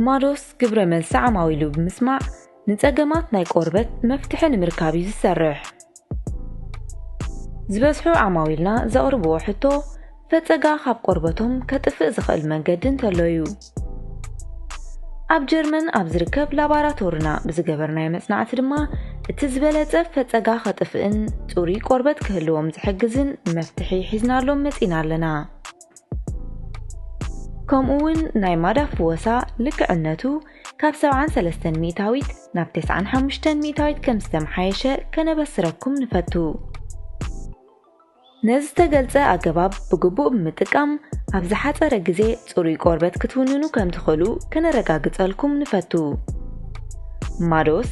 ማዶስ ግብረ መልሲ ዓማዊሉ ብምስማዕ ንጸገማት ናይ ቆርበት መፍትሒ ንምርካብ እዩ ዝሰርሕ። ዝበዝሑ ዓማዊልና ዘቕርብዎ ሕቶ ፈጸጋ ካብ ቆርበቶም ከጥፍእ ዝኽእል መንገዲ እንተሎ እዩ። ኣብ ጀርመን ኣብ ዝርከብ ላባራቶርና ብዝገበርናዮ መጽናዕቲ ድማ እቲ ዝበለጸ ፈጸጋ ከጥፍእን ጽሩይ ቆርበት ክህልዎም ዝሕግዝን መፍትሒ ሒዝናሎም መጺና ኣለና። ከምኡ እውን ናይ ማዳ ፍወሳ ልክዕነቱ ካብ ሰብዓን ሰለስተን ሚእታዊት ናብ ተስዓን ሓሙሽተን ሚእታዊት ከም ዝተመሓየሸ ከነበስረኩም ንፈቱ። ነዚ ዝተገልጸ ኣገባብ ብግቡእ ብምጥቃም ኣብ ዝሓጸረ ግዜ ጽሩይ ቆርበት ክትውንኑ ከም ትኽእሉ ከነረጋግጸልኩም ንፈቱ። ማዶስ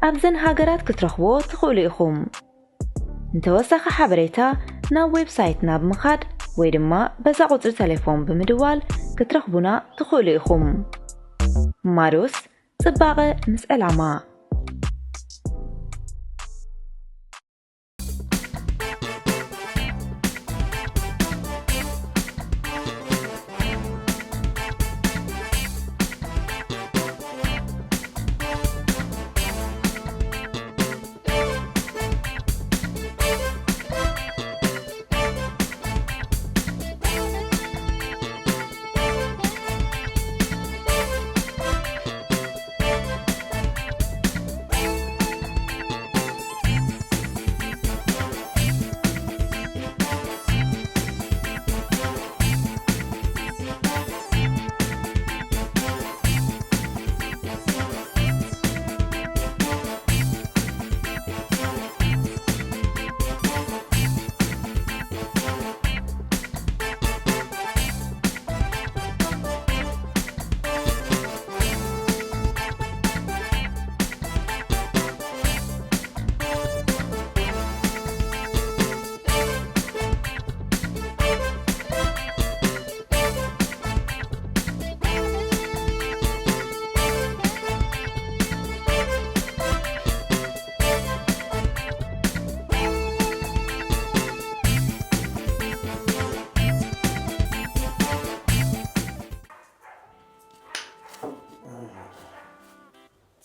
ኣብዘን ሃገራት ክትረኽብዎ ትኽእሉ ኢኹም። ንተወሳኺ ሓበሬታ ናብ ዌብሳይትና ብምኻድ ወይ ድማ በዛ ቁጽሪ ተሌፎን ብምድዋል ክትረኽቡና ትኽእሉ ኢኹም። ማዶስ ጽባቐ ምስ ዕላማ።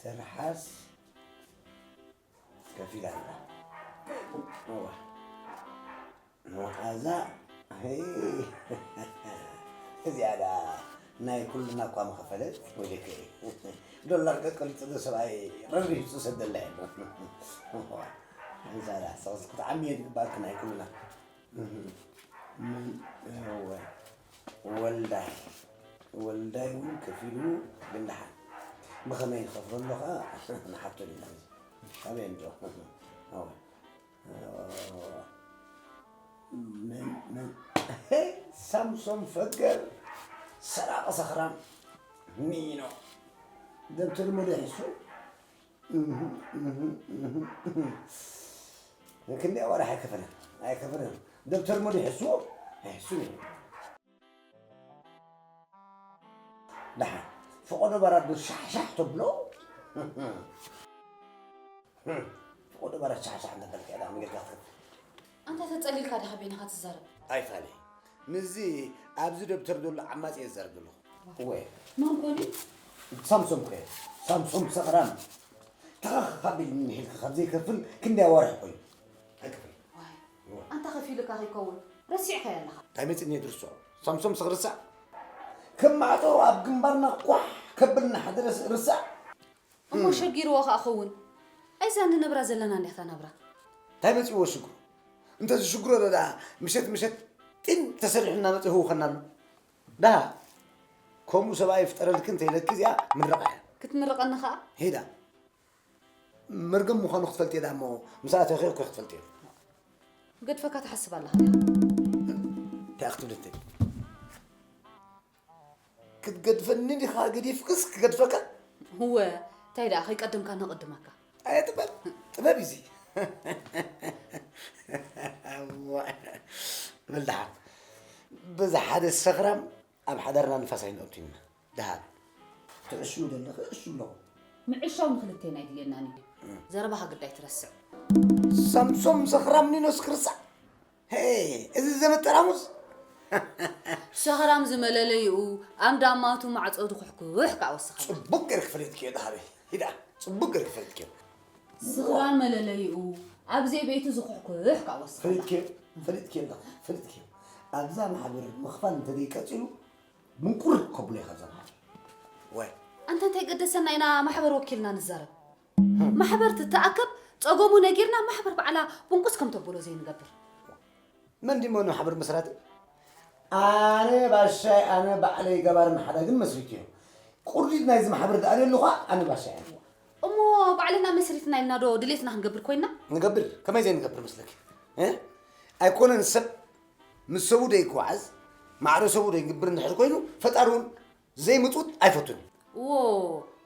ትርሓስ ከፊላ ኣላ። እዋ፣ መዓዛ፣ ሄይ፣ እዚኣ ደኣ ናይ ኩልና እኳ ምኸፈለት ወደከይ። ዶላር ቀልቂሉ ዘሎ ሰብኣይ ረሪሁ ዝሰደላ የለን። እዛ ደኣ ሰቕስ ክትዓሚ እየ ዝግባእኪ ናይ ኩልና። እህ፣ ምን፣ እወ፣ ወልዳይ፣ ወልዳይ እውን ከፊሉ ግን ደሓን። ብኸመይ ንኸፍለሉ ኸዓ ንሓቶ ዲና። ኣበይ እንዶ? እወ። ምን፣ ምን፣ ሳምሶም ፈገር፣ ሰራቂ ሰኽራም፣ ሚኖ። ደብተር ሙሉ ሒሱ። እህ፣ እህ፣ እህ፣ እህ። ክንደይ ኣዋርሕ ኣይከፈለን፣ ኣይከፈለን። ደብተር ሙሉ ሒሱ፣ ኣይሕሱን እዩ። ደሓን፣ ፈቐዶ በራዶ ሻሕሻሕ ተብሎ። ፈቐዶ በራዶ ሻሕሻሕ እንዳበልካ ኢኻ መገድካ ትኸፍል። ኣንታ ተጸሊልካ ዲኻ በይንኻ ትዛረብ? ኣይፋለይ። ምስዚ ኣብዚ ደብተር ዘሎ ዓማጺ እየ ዝዛረብ ዘለኹ። እወ። መን ኮን እዩ? ሳምሶም እኮ እየ። ሳምሶም ሰኽራም። ተኸኽ ካብ ኢልኒ ንሒልካ ካብ ዘይከፍል ክንደይ ኣዋርሕ ኮይኑ? ኣይከፍልን። ዋይ። እወ። ኣንታ ከፊሉካ ከይከውን ረሲዕካዮ ኣለኻ። እንታይ መጺእኒ እየ ዝርስዖ? ሳምሶም ስኽ ርሳዕ? ከም ማዕጾ ኣብ ግንባርና ኳሕ ከብልና ሓደ ረስ-፣ ርሳዕ? እሞ ሸጊርዎ ከኣ ኸውን። ኣይዛ ንነብራ ዘለና እንዲያ እታ ናብራ። እንታይ መጺእዎ ሽግሩ? እንተ ዝሽግሮ ዶ ደኣ ምሸት ምሸት ጢን ተሰሪሑ እናመጸ ይህውኸና ኣሎ። ደሃ፣ ከምኡ ሰብኣይ ይፍጠረልኪ እንተ ኢለኪ እዚኣ ምርቓ እያ። ክትምርቐኒ ከኣ? ሄዳ። መርገም ምዃኑ ክትፈልጢ እየ ደኣ እሞ ምስ ኣተኺ እኮ ክትፈልጢ እየ። ክገድፈካ ትሓስብ ኣለኻ ዲኻ? እንታይ ክትብሊ እንተ ክትገድፈኒ ዲኻ? ገዲፍክስ ክገድፈካ? እወ፣ እንታይ ደኣ ከይቀደምካ ነቐድመካ። ኣየ ጥበብ፣ ጥበብ እዩ እዚ። እዋ፣ በል ደሓን። በዚ ሓደ ሰኽራም ኣብ ሓዳርና ንፋስ ኣይነእቱ ኢና። ደሓን። ትዕሽው ዘለኺ እሹ ኣለኹ። ምዕሻው ንክልቴና ኣይድልየናን እዩ። ዘረባኻ ግዳይ ትረስዕ። ሳምሶም ሰኽራም ኒኖስ ክርስዕ። ሄ፣ እዚ ዘመድ ጠራሙዝ? ሰኽራም ዝመለለይኡ ኣብ ዳማቱ ማዕጾ ድኹሕኩሕ ከዓ ወስኸና። ጽቡቅ ገይርኪ ፈሊጥክዮ ደሃበይ። ሂዳ፣ ጽቡቅ ገይርኪ ፈሊጥክዮ። ስኽራን መለለይኡ ኣብ ዘይቤቱ ዝኹሕኩሕ ከዓ ወስኸና። ፈሊጥክዮ፣ ፈሊጥክዮ ኣለኹ፣ ፈሊጥክዮ። ኣብዛ ማሕበር ምኽፋል እንተዘይቀጺሉ፣ ምንቁር ከብሎ ኢኻ ዘማሪ። ወይ። ኣንታ እንታይ ገደሰና ኢና ማሕበር ወኪልና ንዛረብ። ማሕበር ትተኣከብ፣ ጸገሙ ነጊርና ማሕበር ባዕላ ቡንቁስ ከም ተብሎ ዘይንገብር። መን ድሞ ንማሕበር መስራቲ? ኣነ ባሻይ፣ ኣነ ባዕለይ ገባርን ሓዳግን መስሪትዮ። ቁርዲት ናይዚ ማሕበር ደኣ ደለኹ ኣነ ባሻይ ኣነ። እሞ ባዕልና መስሪትና ኢልና ዶ ድሌትና ክንገብር ኮይና? ንገብር፣ ከመይ ዘይንገብር መስለኪ? እ? ኣይኮነን ሰብ ምስ ሰቡ ደይጓዓዝ፣ ማዕረ ሰቡ ደይግብር እንድሕር ኮይኑ፣ ፈጣሪ እውን ዘይምጹት ኣይፈቱን እዩ። እዎ፣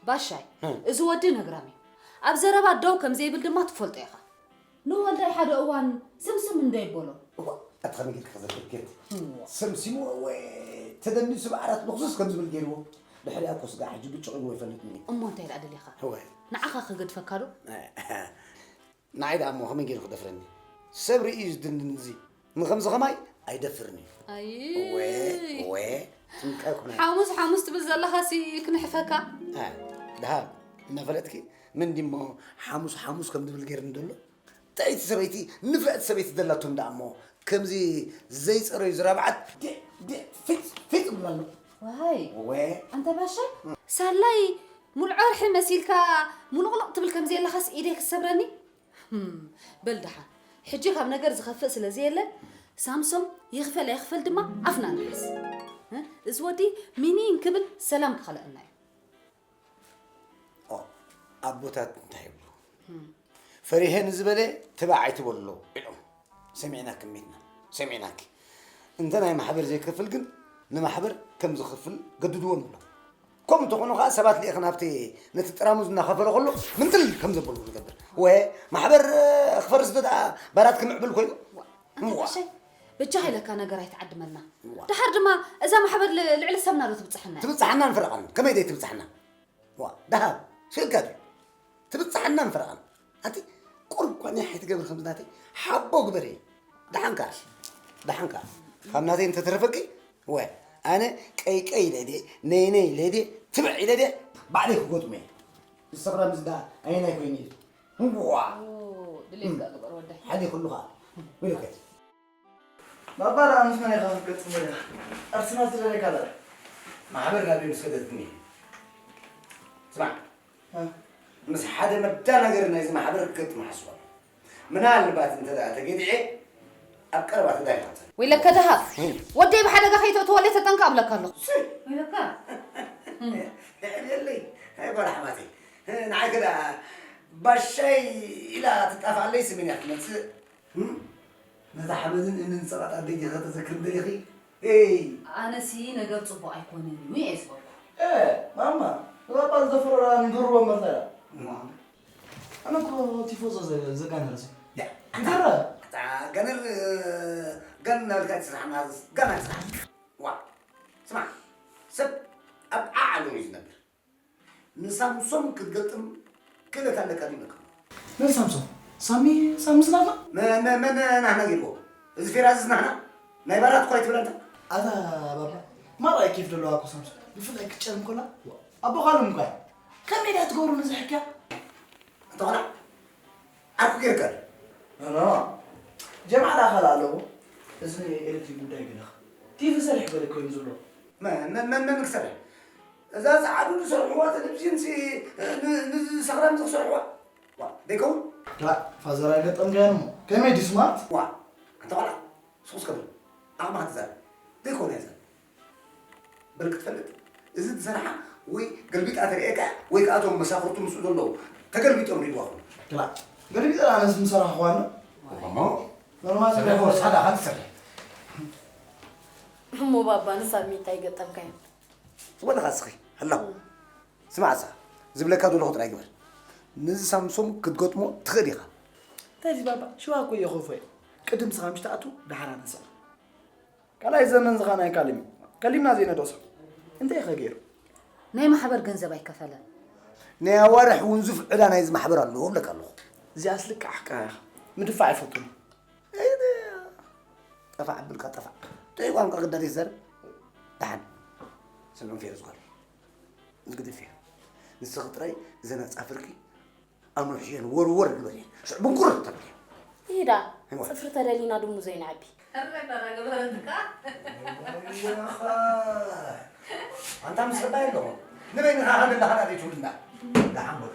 ባሻይ፣ ህም። እዚ ወዲ ነግራም እዩ። ኣብ ዘረባ ደው ከም ዘይብል ድማ ትፈልጦ ኢኻ። ንወልዳይ ሓደ እዋን ስምስም እንዶ ይበሎ። እዋ፣ ኣቲ ከመይ ጌርካ ከዘክር ጌርክ? እዋ። ሰምሲሙ ወይ ተደኒሱ ብዓራት ልኽሱስ ከም ዝብል ገይርዎ። ድሕሪኣ እኮ ስጋ ሕጂ ብጭቕ ኢልዎ ይፈልጥ እኒአ። እሞ እንታይ ደኣ ደሊኻ? እወ። ንዓኻ ክገድፈካ ዶ? ንዓይ ደኣ እሞ ከመይ ገይሩ ክደፍረኒ? ሰብ ርእዩ እዩ ዝድንን እዚ። ንኸምዚ ኸማይ ኣይደፍርን እዩ። ኣይ። እወ፣ እወ፣ ትንቀኩም። ሓሙስ ሓሙስ ትብል ዘለኻሲ ክንሕፈካ። እ፣ ደሃብ፣ እናፈለጥኪ ምን ድሞ ሓሙስ ሓሙስ ከም ዝብል ገይርኒ ዘሎ? ጥዕይቲ ሰበይቲ፣ ንፍዕቲ ሰበይቲ ዘላቶም ደኣ እሞ ከምዚ ዘይጸረዩ ዝራብዓት ዲዕ፣ ዲዕ፣ ፊጥ፣ ፊጥ ይብል ኣሎ። ዋይ። እወ። ኣንታ ባሻይ፣ ሳላይ ሙሉእ ዕርሒ መሲልካ ሙሉቕሉቕ ትብል ከም ዘለኻስ ኢደይ ክሰብረኒ? ህም፣ በል ደሓን። ሕጂ ካብ ነገር ዝኸፍእ ስለ ዘየለ፣ ሳምሶም ይኽፈል ኣይኽፈል ድማ ኣፍና ንሓዝ። እ? እዚ ወዲ ሚኒን ክብል ሰላም ክኸልአና እዩ። ኦ፣ ኣቦታት እንታይ ይብሉ? ህም። ፈሪሀ ንዝበለ ትባዕ ኣይትበሎ ኢሎም። ሰሚዕናኪ እሜትና፣ ሰሚዕናኪ። እንተ ናይ ማሕበር ዘይከፍል ግን ንማሕበር ከም ዝኸፍል ገድድዎ ንብሎ። ከምኡ እንተኾኑ ኸዓ ሰባት ልኢኽን ሃብቲ ነቲ ጥራሙዝ እናኸፈለ ከሎ ምንጥል ከም ዘበሉ ንገብር። ወ ማሕበር እ፣ ክፈርስ ዶ ደኣ ባራት ክምዕብል ኮይኑ? ዋ፣ ኣንታ ዋ። ቀሻይ፣ በጃኻ ኢለካ ነገር ኣይትዓድመልና። ዋ። ደሓር ድማ እዛ ማሕበር ል-፣ ልዕሊ ሰብና ዶ ትብጽሓና እያ? ትብጽሓናን ፈረቓን። ከመይ ደይ ትብጽሓና? ዋ፣ ደሃብ፣ ስእካ ድዩ? ትብጽሓናን ፈረቓን። ኣቲ ቁሩብ እኳ ኒሕ ኣይትገብር ከምዚ ናተይ። ሓቦ ግበሪ። ደሓንካ፣ ደሓንካ። ካብ ናተይ እንተተረፈኪ፣ ወ፣ ኣነ ቀይ ቀይ ኢለ ድየ፣ ነይ ነይ ኢለ ድየ፣ ትብዕ ኢለ ድየ፣ ባዕለይ ክገጥሞ እየ። ንስኽራ ምስ ደኣ ኣየናይ ኮይኑ እዩ? ህዋ! ኦ፣ ድሌትካ ግበር ወደይ። ሓሊኹሉ ኸዓ። ወይለከት። ባባ ደኣ ምስ መን ኢኻ ክትገጥም ደሊኻ? ኣርሰናል ትደልየካ ኣላ። ማሕበር ናበይ ምስ ከደትኒ? ስማዕ፣ እ። ምስ ሓደ መዳናገሪ ናይዚ ማሕበር ክገጥም ሓስቦ ኣለኹ። ምናልባት እንተ ደኣ ተገዲዐ፣ ኣብ ቀረባ ተዳሊኻ ትጸንሕ። ወይለከ ደሃብ፣ እም። ወደይ ብሓደጋ ከይተእትወለይ ተጠንቀቕ እብለካ ኣለኹ። ሲ። ወይለከ። የዕብየለይ፣ ናይ ጓል ሓማተይ። ንዓይ ከ ደኣ ባሻይ ኢላ ትጣፍኣለይ ስምን እያ ትመጽእ። እም? ነታ ሓመድን እምንን ዝጸቐጣ ኣደይ ዲኻ ተዘክርኒ ደሊኺ? ኤይ! ኣነሲ ነገር ጽቡቕ ኣይኮነን እዩ እየ ዝበልኩ። እ፣ ማማ፣ ንባባ ዝደፈሮ ንድርቦ እምበር እንታይ ደኣ? እም። ኣነ እኮ ቲፎዞ ዘ-፣ ዘጋነርሲ። ያ፣ ኣንታ፣ ግረ! ኣንታ ጋነር፣ እ፣ ጋን እናበልካ ኣይትስራሕና፣ ጋን ኣይትስራሕ። ዋ፣ ስማዕ፣ ሰብ ኣብ ዓዓሉ እዩ ዝነብር። ንሳምሶም ክትገጥም ክእለት ኣለካ ድዩ ኢለካ? መን ሳምሶም? ሳሚ፣ ሳሚ ዝናትና? መ-፣ መ-፣ መን ናህና ገይርዎ? እዚ ፌራዝስ ናህና? ናይ ባራት እኳ ኣይትብል ኣንታ። ኣታ ባባ፣ ማራ ኬፍ ዘለዋ እኮ ሳምሶም። ብፍላይ ክትጨርም ኮላ፣ ኣቦ ካልም እኳ። ከመይ ድያ ትገብሩ ነዚ ሕክያ? ኣንታ ቆልዓ፣ ዓርኩ ገይርካ ድዩ? ኖ፣ ኖ። ጀምዓ ደኣ ካልእ ኣለዎ። እዚ ናይ ኤሌክትሪክ ጉዳይ ገለኻ። ቲቪ ሰሪሑ ገለ ኮይኑ ዘሎ። መ-፣ መ-፣ መ-፣ መን ክሰርሕ? እዛ ጸዓዱ ዝሰርሕዋ ቴሌቪዥን ሲ፣ ን-፣ ንሰኽራም ዝሰርሕዋ? ዋ፣ ደይከውን? ክላእ፣ ፋዘር ኣይገጠምካዮን እሞ። ከመይ ድዩ ስማርት? ዋ፣ ኣንታ ቆልዓ፣ ስኹስ ከብል። ዓቕምኻ ትዛረብ። ደይከውን ኣይዛረብ። በል ክትፈልጥ፣ እዚ ዝሰርሓ ወይ ገልቢጣ ተርእየካ፣ ወይ ከኣ እቶም መሳፍርቱ ምስኡ ዘለዉ ተገልቢጦም ሪድዋ ኹም። ክላእ፣ ገልቢጠ ኣነስ ምሰራሕኹዋ እንዶ። እሞ? ኖርማል። ስራሕ ወሳዳ ኻን ትሰርሕ። እሞ ባባ፣ ንሳሚ እንታይ ገጠምካዮ? ዝበልኻ እስኺ፣ ህላው። ስማዕ እስኻ፣ ዝብለካ ዘለኹ ጥራይ ግበር። ነዚ ሳምሶም ክትገጥሞ ትኽእል ኢኻ። እንታይ እዚ ባባ? ሽዋ እኮ እየ ኮፎ እየ። ቅድም ስኻ ምሽ ትኣቱ፣ ደሓር ኣነ ስዕር። ካልኣይ ዘመን ዝኻ ናይ ካሊም እዩ። ከሊምና ዘይነደሶ። እንታይ ኢኸ ገይሩ? ናይ ማሕበር ገንዘብ ኣይከፈለን። ናይ ኣዋርሕ ውንዙፍ ዕዳ ናይዚ ማሕበር ኣለዎ እብለካ ኣለኹ። እዚኣስ ልክዕ ሓቅኻ ኢኻ። ምድፋዕ ኣይፈቱን። እይ፣ ጠፋዕ ኣብልካ ጠፋዕ። እይ ቋንቋ ግዳት ይዘር። ደሓን። ሰሎም ፌር ዝጓል። ዝግድፍ እየ። ንስኺ ጥራይ እዘን ኣጻፍርኪ ኣምርሕየን ወርወር ግበሪ። ሽዕ ብንኩር ተብሊ። ይዳ፣ እዋ። ጽፍሪ ተደሊና ድሙ ዘይንዓቢ። ኣንታ ምስ ሰባይ ኣለኹ። ንበይ ንኻ ሃደ እንዳኻ ናደይ ትብልና። ደሓን በሉ።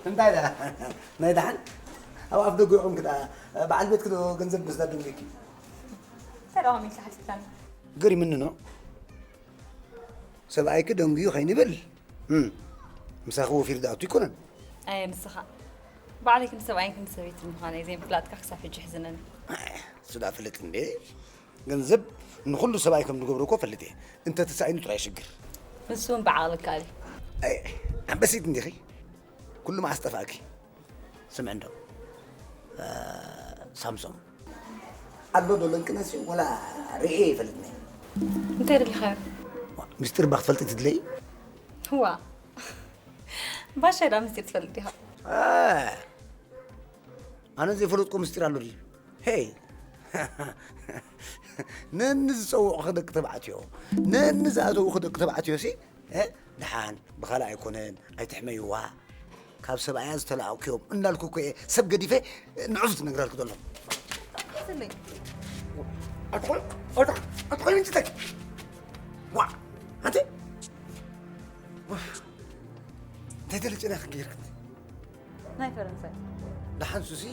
እንታይ ደኣ? ናይ ደሓን? ኣብ ኣፍ ደጉ ይኹንኪ ደኣ፣ በዓል ቤትኪ ዶ ገንዘብ ምስዳ ደንጊኪ? እንታይ ደኣ ከመይ ኢልካ ሓቲትካኒ? ገሪምኒ ኖ። ሰብኣይኪ ደንጉዩ ከይንብል። እም። ምሳኺ ወፊሩ ዝኣቱ ኣይኮነን። ኣየ ንስኻ። ባዕለይ ክንዲ ሰብኣይን ክንዲ ሰበይትን ምዃነይ ዘይምፍላጥካ ክሳብ ሕጂ ይሕዝነኒ። ኣይ፣ እሱ ደኣ ፍለጥ እንዴ። ገንዘብ ንኹሉ ሰብኣይ ከም ዝገብሮ እኮ እፈልጥ እየ። እንተ ተሳኢኑ ጥራይ ሽግር። ንሱ እውን ብዓቕሊ ይከኣል እዩ። ኣይ፣ ኣንበሲት እንዲኺ። ኩሉ መዓስ ጠፋእኪ? ስምዒ እንዶ፣ እ፣ ሳምሶም። ኣሎ ዶ ለንቅነሲ ወላ ርእየ ይፈልጥኒ። እንታይ ደሊኻዮ? ዋ፣ ምስጢር እባ ክትፈልጢ ትድለዪ? ዋ፣ ባሻይ ደኣ ምስጢር ትፈልጥ ዲኻ? እ፣ ኣነ ዘይፈለጥኩ ምስጢር ኣሎ ድዩ? ሄይ! ነኒ ዝጸውዑኺ ደቂ ተባዕትዮ፣ ነኒ ዝኣተውኺ ደቂ ተባዕትዮ ሲ፣ እ፣ ደሓን ብኻልእ ኣይኮነን፣ ኣይትሕመይዋ። ካብ ሰብኣያ ዝተላእኩ እዮም እንዳልኩ እኮ እየ ሰብ ገዲፈ ንዑፍ ዝነግረልኩ ዘሎ። ሓዘለይ። ኣትኾን፣ ኣትኾን፣ ኣትኾን እንጂ ተኪ። ዋ፣ ኣንቲ። እንታይ ተለጭና ክንገይርክት? ናይ ፈረንሳይ። ደሓን ሱሲ፣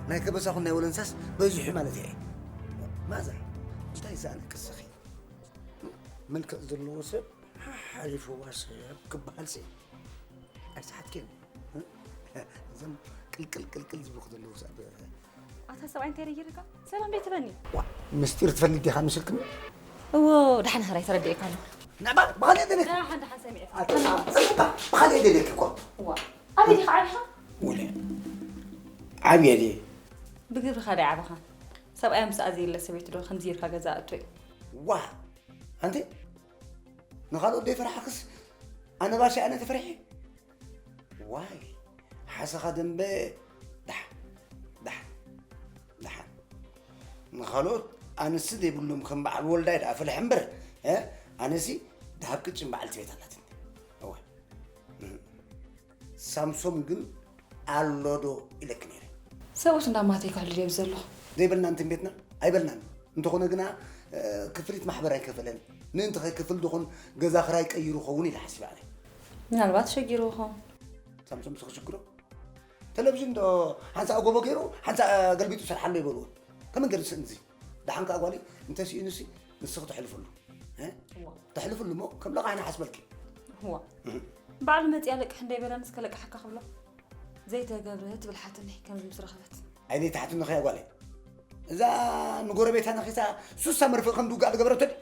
ናይ ከበሳኹን ናይ ወለንሳስ በዚሑ ማለት እየ። ማዛ፣ እንታይ ዝኣነ ቅስኺ? መልክዕ ዘለዎ ሰብ ሓሓሊፍዋ ሰብ ክበሃልሲ ኣይሰሓትክን። እዞም ቅልቅል ቅልቅል ዝብልኩ ዘለዉ ሰብ። ኣታ ሰብኣይ እንታይ ረጊርካ? ሰላም ቤት በኒ። ዋ፣ ምስጢር ትፈልጥ ዲኻ ምስልክኒ? እዎ፣ ደሓን ሕራይ ተረዲኤካ ኣለኹ። ናባ፣ ብኻልእ ደለክ። ደሓን፣ ደሓን ሰሚዐ። ኣታ፣ ብኻልእ ደለክ እኮ። እዋ፣ ኣበይ ዲኻ ዓቢኻ? ወለ፣ ዓብየ ድየ? ብግብርኻ ዶ ዓበኻ? ሰብኣይ ምስ ኣዘየለ ሰበይቱ ዶ ከምዚ ኢልካ ገዛ ኣእቶ እዩ? ዋ፣ ኣንቲ፣ ንኻልኦት ዘይፈራሕክስ ኣነ ባሻ ኣነ ተፈሪሐ? ዋይ፣ ሓሰኻ ደንበ። ደሓን፣ ደሓን፣ ደሓን። ንኻልኦት ኣንስቲ ዘይብሎም ከም በዓል ወልዳይ ደኣ ፍልሕ እምበር፣ እ፣ ኣነሲ ደሃብ ቅጭን በዓልቲ ቤት ኣላትኒ። እወ። እም። ሳምሶም ግን ኣሎ ዶ ኢለኪ ነይረ። ሰብኡስ እንዳማተይ ክሕሉ ድየ ኣብዚ ዘለኹ? ዘይበልናን ትም ቤትና ኣይበልናን። እንተኾነ ግና፣ እ፣ ክፍሊት ማሕበር ኣይከፈለን። ምእንቲ ከይከፍል ዶኾን ገዛ ክራይ ቀይሩ ኸውን ኢለ ሓሲበ ኣነ። ምናልባት ሸጊሩ ይኸውን። ሳምሶም ምስ ክሽግሮ? ቴሌቪዥን ዶ ሓንሳእ ጎቦ ገይሩ፣ ሓንሳእ ገልቢጡ ሰርሓሎ ይበልዎ። ከመን ገይሩ ዝስእን እዚ? ደሓን ከኣ ጓለይ፣ እንተ ስኢኑሲ ንስኺ ተሕልፍሉ። እ? እዋ። ተሕልፍሉ እሞ ከም ለቓሕ ንሓስበልኪ። እዋ። እህ። ባዕሉ መጺኣ ለቅሕ እንዳይበላንስ ከለቅሓካ ክብሎ። ዘይተገብረ ትብል ሓትኒ ከምዚ ምስ ረኸበት። ዓይነይ ትሓትኒ ኸያ ጓለይ። እዛ ንጎረቤታ ነኺሳ ሱሳ መርፍእ ከም ድውጋእ ዝገበረቶ ድዩ?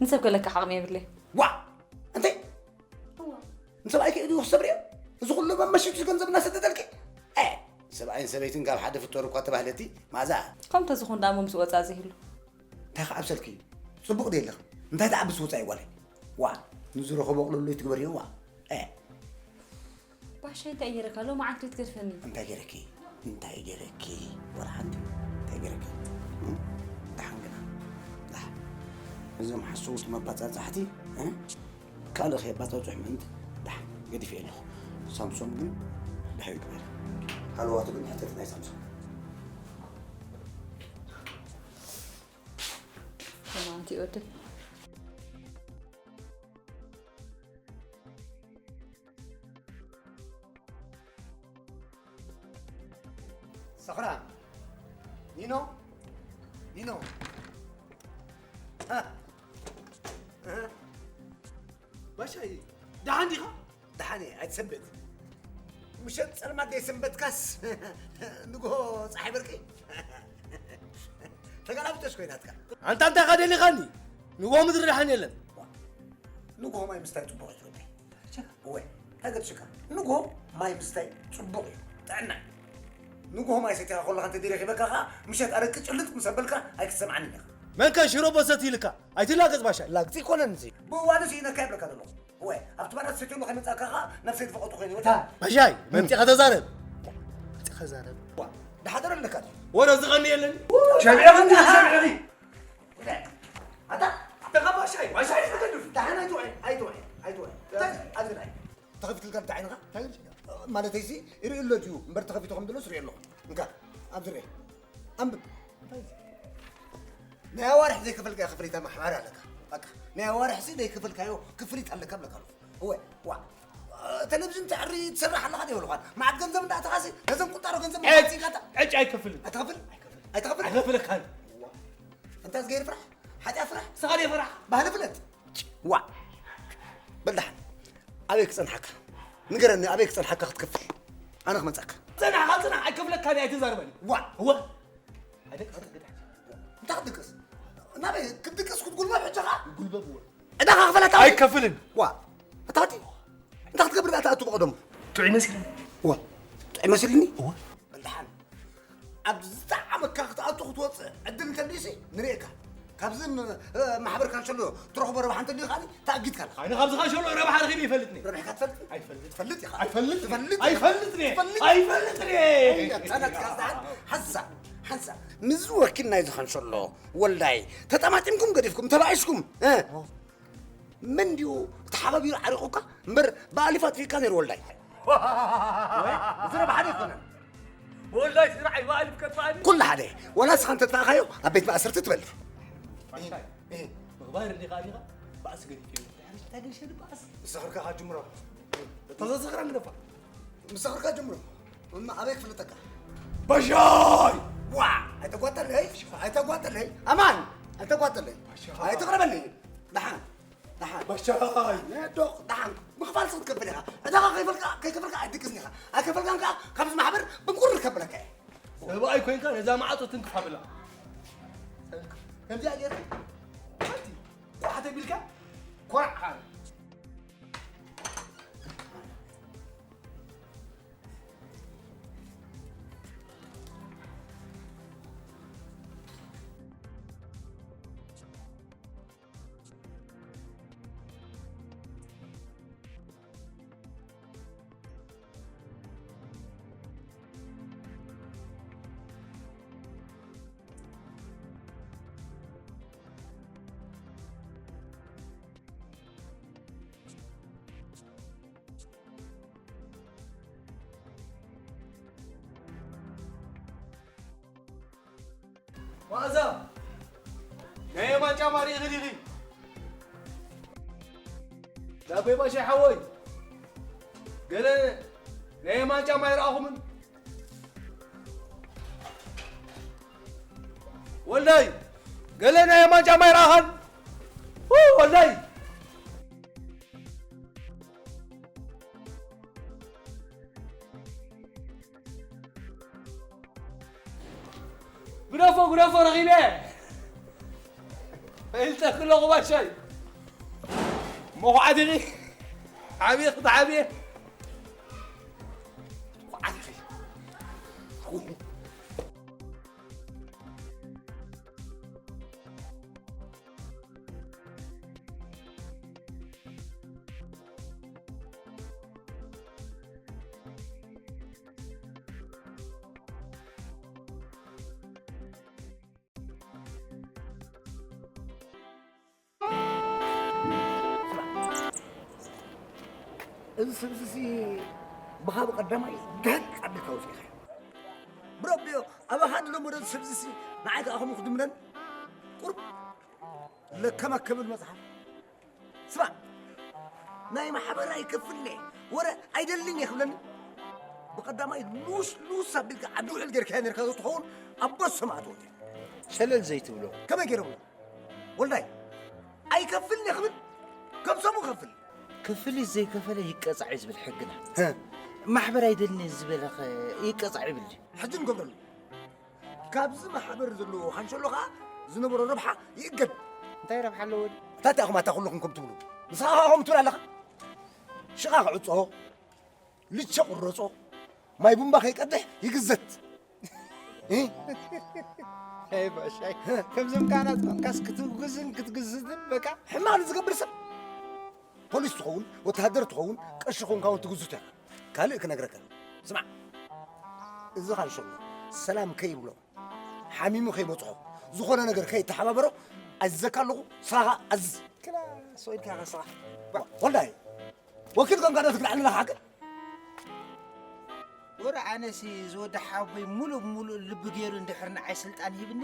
ንሰብ ከለቅሕ ዓቕሚ የብለይ። ዋ! እንታይ? እዋ። ንሰብኣይኪ ኢዱ ክሰብር እየ? እዚ ኩሉ መመሽቱ ገንዘብ እናሰደደልኪ? እ፣ ሰብኣይን ሰበይትን ካብ ሓደ ፍጠሩ እኳ ተባህለቲ፣ ማዛ። ከምተ ዝኾን ደኣ እሞ ምስ ወጻእ ዘይህሉ። እንታይ ክዓብሰልኪ? ጽቡቕ ድየ ኣለኺ? እንታይ ትዓብስ ወጻኢ ጓለይ? ዋ፣ ንዝረኸቦ ኣቕልሎ ይትግበርዮ ዋ። እ። ባሻይ እንታይ ገይረካ? ሎማዓንቲ ትገድፈኒ። እንታይ ገይረኪ? እንታይ ገይረኪ? ወላ ሓንቲ። እንታይ ገይረኪ? እም? ደሓን ግና። ደሓን። እዞም ሓሰውቲ መባጻጻሕቲ፣ እ? ካልእ ከየባጻጽሑ ምእንቲ ደሓን ገዲፈ ኣለኹ። ሳምሶም ግን ደሓን ይግበር። ሃለዋቱ ግን ሕተት ናይ ሳምሶም። ሎማዓንቲ ይወድል። ሰኽራም። ኒኖ? ኒኖ? ሃ? እህ? ባሻይ፣ ደሓን ዲኻ? ደሓን እየ፣ ኣይትሰንብድ። ምሸት ጸልማት ዘይሰንበድካስ ንግሆ ጸሓይ በርቂ? ተገላብጦሽ ኮይናትካ። ኣንታ እንታይ ኢኻ ደሊኻኒ? ንግሆ ምድሪ ደሓን የለን። ንግሆ ማይ ምስታይ ጽቡቕ እዩ ዝወደይ። እወ፣ እንታይ ገድሽካ? ንግሆ ማይ ምስታይ ጽቡቕ እዩ፣ ጥዕና እዩ። ንግሆ ማይ ሰቲኻ ከለኻ እንተደይረኺበካ ኸኣ፣ ምሸት ኣረቂ ጭልጥ ምስ ኣበልካ ኣይክትሰምዓንን ኢኻ። መን ከ ሽሮ በሰት ኢልካ? ኣይትላገጽ ባሻይ። ላግጺ ኣይኮነን እዚ። ብእዋኑ ስኢነካ ይብለካ ዘለኹ። እወ፣ ኣብቲ ባራት ሰትየሉ ከይመጻእካ ኸኣ ነብሰይ ትፈቐጡ ኮይኑ። እታ ባሻይ፣ መምጺኻ ተዛረብ። መምጺኻ ተዛረብ። ዋ፣ ድሓደረ ኣለካ ድዩ? ወረ ዝቐኒ የለን። ሸሚዕኺ እንዲኺ፣ ሸሚዕኺ። ኣታ፣ ኣታ ባሻይ፣ ባሻይ ትገድፍ። ደሓን ኣይትውዒ፣ ኣይትውዒ፣ ኣይትውዒ። እንታይ? ኣብዚ ንዓይ። ተኸፊትልካ እንታይ ዓይንኻ? ማለተይሲ፣ ይርኢ ኣሎ ድዩ? እምበር ተኸፊቱ ከም ዘሎስ ርኢ ኣለኹ። እንካ፣ ኣብዚ ርኤ። ኣንብብ። ናይ ኣዋርሕ ዘይከፈልካዮ ክፍሊት ኣብ ማሕበር ኣለካ። በቃ፣ ናይ ኣዋርሕሲ ዘይከፈልካዮ ክፍሊት ኣለካ እብለካ ኣለኹ። እወ፣ ዋ። ቴሌቪዥን ተዕሪ ትሰርሕ ኣለኻ ዶ ይብሉኻ? መዓት ገንዘብ እንዳእተኻሲ፣ ነዘን ቁጣሮ ገንዘብ ዕጭ፣ መዓት ኢኻ ታ-፣ ዕጭ ኣይከፍልን። ኣይትኸፍል? ኣይከፍልን። ኣይከፍለካን። ዋ። እንታ ዝገይር ፍራሕ፣ ሓጢኣት ፍራሕ። ንስኻ ደይ ፍራሕ። ባህሊ ፍለጥ። ዋ። በል ደሓን። ኣበይ ክጸንሓካ? ንገረኒ፣ ኣበይ ክጸንሓካ ክትከፍል? ኣነ ክመጻካ። ጽናሕ፣ ካብ ጽናሕ ኣይከፍለካን እየ፣ ኣይትዛረበኒ። ዋ። እወ። ኣይደቅስ፣ ኣይደቅስ። እንታይ ክትድቅስ? ናበይ ክትድቅስ ክትጉልበብ ሕጂ ኸኣ? ጉልበብ እወ። ዕዳኻ ክፈለካ? ኣይከፍልን። ዋ። እታወቲ። እንታይ ክትገብር ደኣ ትኣቱ ብቐደሙ? ጥዑይ መሲልኒ። ዋ። ጥዑይ መሲልኒ? እወ። በል ደሓን። ኣብ ዝጠዓመካ ክትኣቱ ክትወጽእ ዕድል እንተልዩሲ ንርእየካ። ካብዚ ም-፣ እ፣ ማሕበር ካንሸሎ ትረኽቦ ረብሓ እንተልዩ ከኣ ተኣጊድካ ኣለኻ። ኣነ ካብዚ ካንሸሎ ረብሓ ረኺበ ይፈልጥኒ። ረቢሕካ ትፈልጥ? ኣይፈልጥ። ትፈልጥ ኢኻ። ኣይፈልጥ። ትፈልጥ? ኣይፈልጥኒ። ትፈልጥ? ኣይፈልጥኒ። እያ፣ ጸነትካ ዝደሓን ሓንሳብ፣ ሓንሳብ። ምስዚ ወኪል ናይዚ ካንሸሎ ወልዳይ ተጠማጢምኩም ገዲፍኩም ተባኢስኩም፣ እ? መን ድዩ ተሓባቢሩ ዓሪቑካ? እምበር ብኣሊፍ ኣጥፊእካ ነይሩ ወልዳይ። ወይ፣ እዚ ረብሓ ዶ ኣይኮነን? ወልዳይ ስራሕ እዩ፣ ብኣሊፍ ከጥፍኣኒ? ኩሉ ሓደ። ዋላ ንስኻ እንተጥፋእካዮ ኣብ ቤት ማእሰርቲ ትበልዕ። ባሻይ፣ እ፣ እ። ምግባር እንዲኻ ዲኻ? ባእሲ ገዲፈ እዩ። ድሕሪ ሽታ ገዲሸ ድባእስ? ንስኻ ኸኣ ጅምሮ። ተዘዝኽረኒ ደፋ። ንስኻ ኸኣ ጅምሮ። እማ ኣበይ ክፍልጠካ? ባሻይ! ዋ! ኣይተጓጠለይ፣ ኣይተጓጠለይ። ኣማን! ኣይተጓጠለይ። ባሻይ! ኣይትቕረበኒ። ደሓን። ደሓን። ባሻይ! ነዶ፣ ደሓን። ምኽፋል ስኽ ትከፍል ኢኻ። ዕዳኻ ከይፈልካ፣ ከይከፈልካ ኣይትድቅስን ኢኻ። ኣይከፈልካን ከኣ ካብዚ ማሕበር ብንቁር ከብለካ እየ። ሰብኣይ ኮይንካ ነዛ ማዕጾ ትንክፍ ኣብላ። ከምዚኣ ጌርካ፣ ሓንቲ፣ ኳሕ ተቢልካ፣ ኮራዕ። መኣዛ፣ ናይ የማን ጫማ ርኢኺ ዲኺ? ዳቦይ ባሻይ ሓወይ፣ ገለ ናይ የማን ጫማ ኣይረኣኹምን? ወልዳይ፣ ገለ ናይ የማን ጫማ ኣይረኣኻን? ው፣ ወልዳይ! ግደፎ፣ ግደፎ፣ ረኺበ። ኢልተኺ ኣለኹ ባሻይ። መኹዓት ኢኺ። ዓብየ ክትዓብየ። መኹዓት ኢኺ። እዚ ስብስሲ ብኻብ ቀዳማይ ደቅ ኣቢልካ ወፂእኻ። ብረቢዮ ኣባኻ ድለመዶ ስብስሲ ንዓይ ከዓ ከምኡ ክድምነን ቁርብ ለከማ ክብል መፅሓፍ። ስማ፣ ናይ ማሕበር ኣይከፍልኒ፣ ወረ ኣይደልን እየ ክብለኒ። ብቐዳማይ ሉስ ሉስ ኣቢልካ ዓዲ ውዕል ጌርካዮ ነርካ ትኸውን ኣቦ ሰማእት ወዲ። ሸለል ዘይትብሎ። ከመይ ገይረ ብሎ? ወልዳይ፣ ኣይከፍልን እየ ክብል፣ ከም ሰሙ ከፍል። ክፍሊት ዘይከፈለ ይቀጻዕ እዩ ዝብል ሕግና። ሀ። ማሕበር ኣይደልን እየ ዝበለኸ ይቀጻዕ ይብል ድዩ? ሕጂ ንገብረሉ። ካብዚ ማሕበር ዘለዎ ካንሸሎ ኸዓ ዝነበሮ ረብሓ ይእገድ። እንታይ ረብሓ ኣለዎ? እንታይ ኢኹም ኣታ ኩልኹም ከም ትብሉ? ንስኻ ኸዓ ከምኡ ትብል ኣለኻ? ሽቓ ክዕጾ፣ ልቸ ቁረጾ፣ ማይ ቡምባ ከይቀድሕ ይግዘት። እ? ኣይ ባሻይ፣ ከምዞም ካህናት ኮንካስ ክትውግዝን ክትግዝትን በቃ። ሕማቕ ንዝገብር ሰብ፣ ፖሊስ ትኸውን፣ ወተሃደር ትኸውን፣ ቀሺ ኮንካ እውን ትግዝቶ ኢኻ። ካልእ ክነግረካ፣ ስማዕ፣ እዚ ካንሸሎ ሰላም ከይብሎ፣ ሓሚሙ ከይበጽሖ፣ ዝኾነ ነገር ከይተሓባበሮ ኣዝዘካ ኣለኹ። ስራኻ ኣዝዝ። ክላስ ወይድካ ከስራሕ። ወልዳይ፣ ወኪል ኮንካ ዶ ትክልዓኒ ኣለኻ ሓቂ? ወረ ኣነሲ ዝወዲ ሓቦይ ሙሉእ ብሙሉእ ልቢ ገይሩ እንድሕር ንዓይ ስልጣን ሂብኒ፣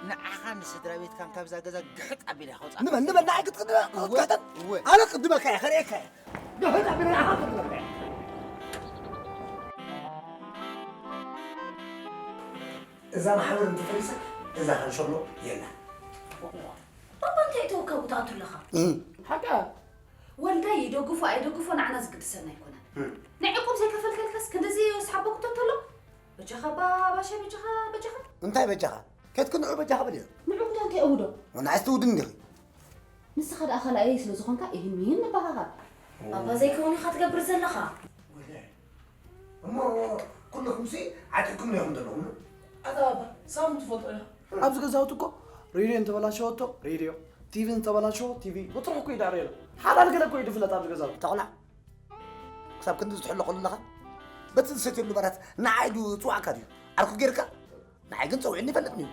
ንዓኻን ንስድራ ቤትካን ካብዛ ገዛ ግሕጥ ኣቢለ ከውፃ። ንመን ንመን ንዓይ ክትቅድመ ክትግሕጠን? ኣነ ቅድመካ እየ፣ ከርእየካ እየ። ግሕጥ ኣቢለ ንዓኻ ቅድመካ እየ። እዛ ማሕበር እንተፈሪሳ እዛ ካንሸሎ የላ። ባባ እንታይ ተወካቡ ትኣቱ ኣለኻ? ሓቃ ወልዳይ ይደግፎ ኣይደግፎ ንዓና ዝግድሰና ኣይኮነን። ንዕቁብ ዘይከፈልከልካስ ክንድዚ ወስሓቦ ክተተሎ? በጃኻ ባባሻ በጃኻ በጃኻ። እንታይ በጃኻ? ከትክ ንዑ በጃኻ በልዮ። ንዑ ክዳ እንታይ እውዶ? ወናዕስቲ ውድን እንዲኺ። ንስኻ ደኣ ካልኣየይ ስለ ዝኾንካ ይህን ይህን ንባሃኻ። ባባ ዘይከውን ኢኻ ትገብር ዘለኻ። እሞ ኩልኹምሲ ዓጢቕኩም ኢኹም ዘለኹም። ኣታ ባባ ሳም ትፈልጦ ኢኻ። ኣብዚ ገዛውቲ እኮ ሬድዮ እንተበላሸወቶ ሬድዮ፣ ቲቪ እንተበላሸዎ ቲቪ፣ ብጥርሑ እኮ ይዳረየሉ። ሓላል ገለ እኮ እዩ ዝፍለጥ ኣብዚ ገዛውቲ። ተቑላዕ ክሳብ ክንዲ ዝትሕሎ ከለኻ በቲ ዝሰትየሉ ባራት ንዓይ ድዩ ጽዋዕካ ድዩ ዓርኩ ጌርካ? ንዓይ ግን ጸዊዕኒ ይፈልጥኒ እዩ።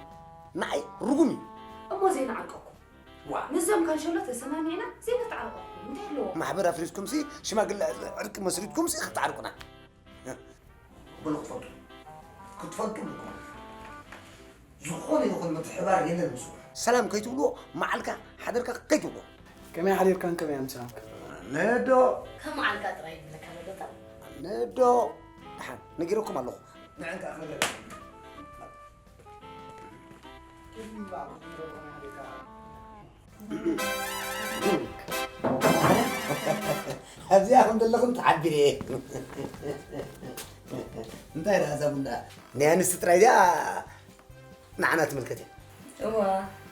ንዓይ ርጉም እዩ። እሞ ዘይንዓርቀኩም። ዋ። ምስዞም ካንሸሎ ተሰማሚዕና ዘይምትዓርቀኩም እንታይ ኣለዎ? ማሕበር ኣፍሪስኩምሲ ሽማግለ ዕርቂ መስሪትኩምሲ ክትዓርቁና። በሉ ክትፈልጡ ክትፈልጡ ኣለኩም። ዝኾነ ይኹን ምትሕባር የለን ምስኡ። ሰላም ከይትብልዎ መዓልካ ሓደርካ ከይትብልዎ። ከመይ ሓዲርካን ከመይ ኣምሳንክ? ነዶ ከም መዓልካ ጥራይ ይብለካ ነዶታ። ነዶ ደሓን ነጊረኩም ኣለኹ። ንዕን ከኣ ክነግረካ። ኣብዚኣ ከም ዘለኹም ተሓቢረ እየ። እንታይ ደኣ እዛ ቡንዳ? ናይ ኣንስቲ ጥራይ እዚኣ ንዓና ትምልከት እያ። እዋ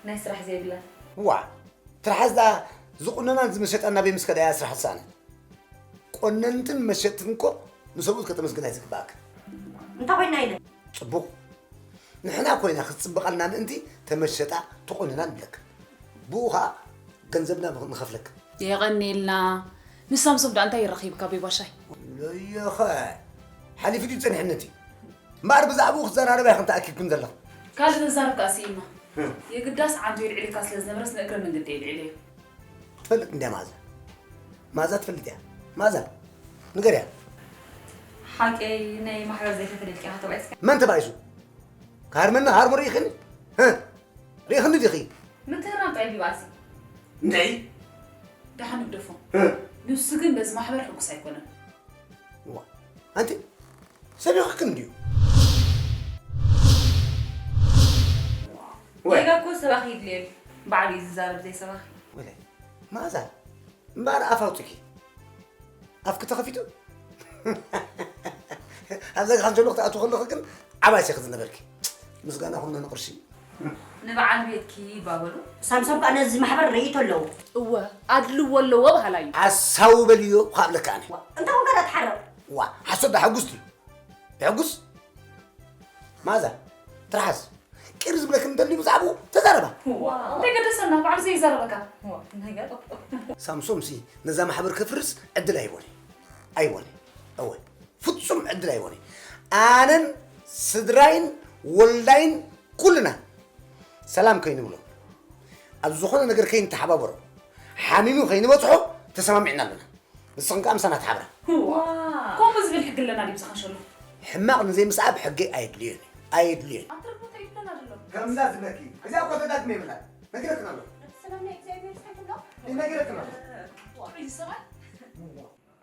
ናይ ስራሕ ዘይብላ። ዋ ትርሓስ ደኣ ዝቑነናን ዝመሸጣን ናበይ ምስ ከዳ እያ ስራሕ ዝሰኣነት? ቆነንትን መሸጥትን እኮ ንሰብኡት ከተመስግና እዩ ዝግባኣካ። እንታይ ኮይና ኢለ? ጽቡቕ። ንሕና ኮይና ክትጽብቐልና ምእንቲ ተመሸጣ ተቆንና ንብለካ። ብኡ ኸኣ ገንዘብና ንኸፍለካ። የቐንየልና። ንሳምሶም ደኣ እንታይ ይረኺብካ ኣቦይ ባሻይ? ለየኸ ሓሊፉ ድዩ ጸኒሕነቲ? እምበኣር ብዛዕባኡ ክትዘራረባ ኢኽን ተኣኪብክን ዘለኽን። ካልእ ዘዛረብ ከኣ ስኢንና። የግዳስ ዓንቶ የልዒልካ ስለ ዝነበረስ ንእግረ መንገዲ የልዒለዮ። ትፈልጥ እንድያ ማዛ። ማዛ ትፈልጥ እያ። ማዛ ንገርያ። ሓቀይ ናይ ማሕበር ዘይከፈለልኪ ኢኻ ተባኢስካ። መን ተባኢሱ? ካርመና ሃርሞ ርኢኽኒ? ህ? ርኢኽኒ ዲኺ? ምትህራም ጥራይ ቢባሲ። እንታይ? ደሓን ንግደፎ። ንሱ ግን በዚ ማሕበር ሕጉስ ኣይኮነን። ዋ ኣንቲ ሰቢኽክን ድዩ? ጌጋ እኮ ሰባኺ ይድልየሉ። ባዕሉ እዩ ዝዛረብ ዘይሰባኺ። ወለ መኣዛ እምበኣር ኣፍ ኣውፅኪ ኣፍኪ ተኸፊቱ ኣብዛ ገዛ ዘሎ ክትኣትዊ ከለኺ ግን ዓባይ ሴኺ ዝነበርኪ ምስጋና ኩሉ ንቕርሺ ንበዓል ቤትኪ ባበሉ። ሳምሶም ከኣ ነዚ ማሕበር ርእይቶ ኣለዎ። እወ ኣድልዎ ኣለዎ በሃላይ እዩ። ሓሳዊ በልዮ ካብ ልካ ኣነ። እንታይ ኮንካ ዳ ትሓርቕ? ዋ ሓሶት ዳ ሕጉስ ድዩ? ሕጉስ? ማዛ ትርሓስ። ቅር ዝብለክን እንተልዩ ብዛዕባኡ ተዛረባ። እንታይ ገደሰና ባዕሉ ዘይዛረበካ። ሳምሶም ሲ ነዛ ማሕበር ከፍርስ ዕድል ኣይቦን ኣይቦን እወ ፍጹም ዕድል ኣይቦን ኣነን ስድራይን ወልዳይን ኩልና ሰላም ከይንብሎ ኣብ ዝኾነ ነገር ከይንተሓባበሮ ሓሚሙ ከይንበጽሖ ተሰማሚዕና ኣለና። ንስኽን ከኣ ምሳና ተሓብራ። ከምኡ ዝብል ሕጊ ኣለና ድዩ ዝኸሸሉ? ሕማቕ ንዘይምስዓብ ሕጊ ኣየድልዮን እዩ። ኣየድልዮን። ኣብ ትርጉም ተይብለና ዘሎ። ከምዛ ዝበኪ። እዚኣ እኮ ተዳግመ ይብላ። ነጊረክን ኣለኹ። ሰላም ናይ እግዚኣብሔር ይስሓትሎ። ነጊረክን ኣለኹ። ጥዑይ ሰብኣይ።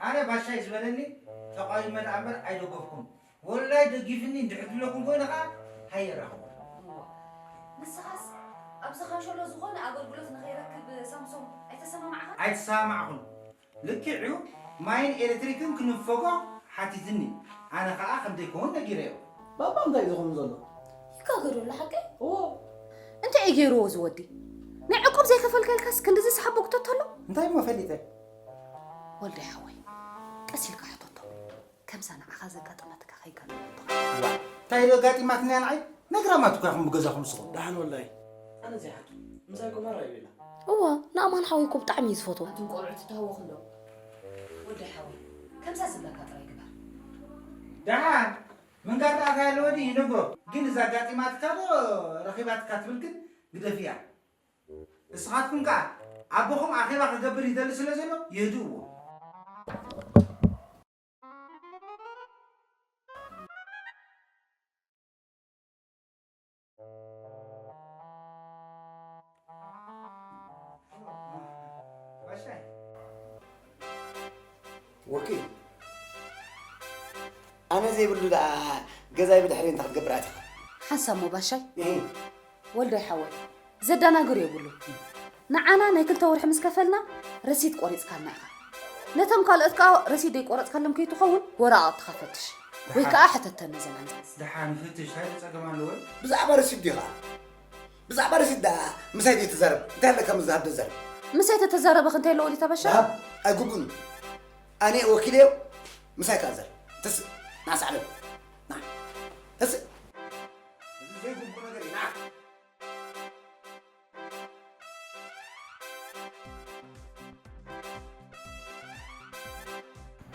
ኣነ ባሻይ ዝበለኒ ተቓዊመ ደኣ እምበር ኣይደገፍኩን። ወላይ ደጊፍኒ እንድሕር ትብለኩም ኮይነ ኸዓ ሃየ ራኸቦ። ንስኻስ ኣብዚ ካንሸሎ ዝኾነ ኣገልግሎት ንኸይረክብ ሳምሶም ኣይተሰማማዕኻን? ኣይተሰማማዕኹን። ልክዕ እዩ ማይን ኤለትሪክን ክንፈጎ ሓቲትኒ። ኣነ ኸዓ ከም ዘይከውን ነጊረዮ። ባባ እንታይ እዩ ዝኾኑ ዘሎ? ይጋገዶ ኣሎ ሓቀይ? እዎ። እንታይ እዩ ገይርዎ እዚ ወዲ? ናይ ዕቁብ ዘይከፈልከልካስ ክንድዚ ሰሓቦ ክተተሎ? እንታይ እሞ ፈሊጠ? ወልዳይ ሓወይ ቀስ ኢልካ ሕተቶ። ከምሳ ንዓኻ ዘጋጠመትካ ከይጋጠመትኻ። እንታይ ዶ ኣጋጢማትኒ ንዓይ? ነግራማት እኳ ኢኹም ብገዛኹም ንስኹም። ደሓን ወላይ። ኣነ ዘይሓቱ። ምሳይ ኮማራ ይብላ። እወ፣ ንኣማን ሓወይ እኮ ብጣዕሚ እዩ ዝፈትዎ። ኣቱም ቆልዑ ትተሃወኹ ኣለዉ። ወዲ ሓወይ፣ ከምሳ ዝብለካ ጥራይ ግበር። ደሓን። ምንጋር ደኣ እንታይ ኣለዎ ድዩ ይነግሮ። ግን እዛ ኣጋጢማትካ ዶ ረኺባትካ ትብል ግን ግደፍያ። ንስኻትኩም ከኣ ኣቦኹም ኣኼባ ክገብር ይደሊ ስለ ዘሎ ይህድእዎ። ወኪል፣ ኣነ ዘይብሉ ደኣ ገዛይ ብድሕሪ እንታይ ክትገብር ኣቲኻ? ሓንሳብ እሞ ባሻይ፣ እህ። ወልዳይ ሓወይ፣ ዘደናግር የብሉ። ንዓና ናይ ክልተ ወርሒ ምስ ከፈልና ረሲት ቆሪጽካልና ኢኻ። ነቶም ካልኦት ከኣ ረሲት ዘይቆረጽካሎም ከይትኸውን ወረቓቕትኻ ፈትሽ። ወይ ከኣ ሕተተን ነዘን ኣንዛዝ። ደሓን ፈትሽ፣ እንታይ ጸገም ኣለዎ? ብዛዕባ ረሲት ዲኻ? ብዛዕባ ረሲት ደኣ ምሳይ ዘይትዛረብ? እንታይ ኣለካ ምዝሃብ ደዛረብ? ምሳይ ተተዛረበ ክንታይ ኣለዎ ሊታ ባሻ? ደሃብ ኣይግቡን። ኣነ ወኪለዮ፣ ምሳይ ከኣ ዘር። ተስእ፣ ና ሳዕበል። ና። ተስእ። እዚ ዘይግቡእ ነገር እዩ። ና።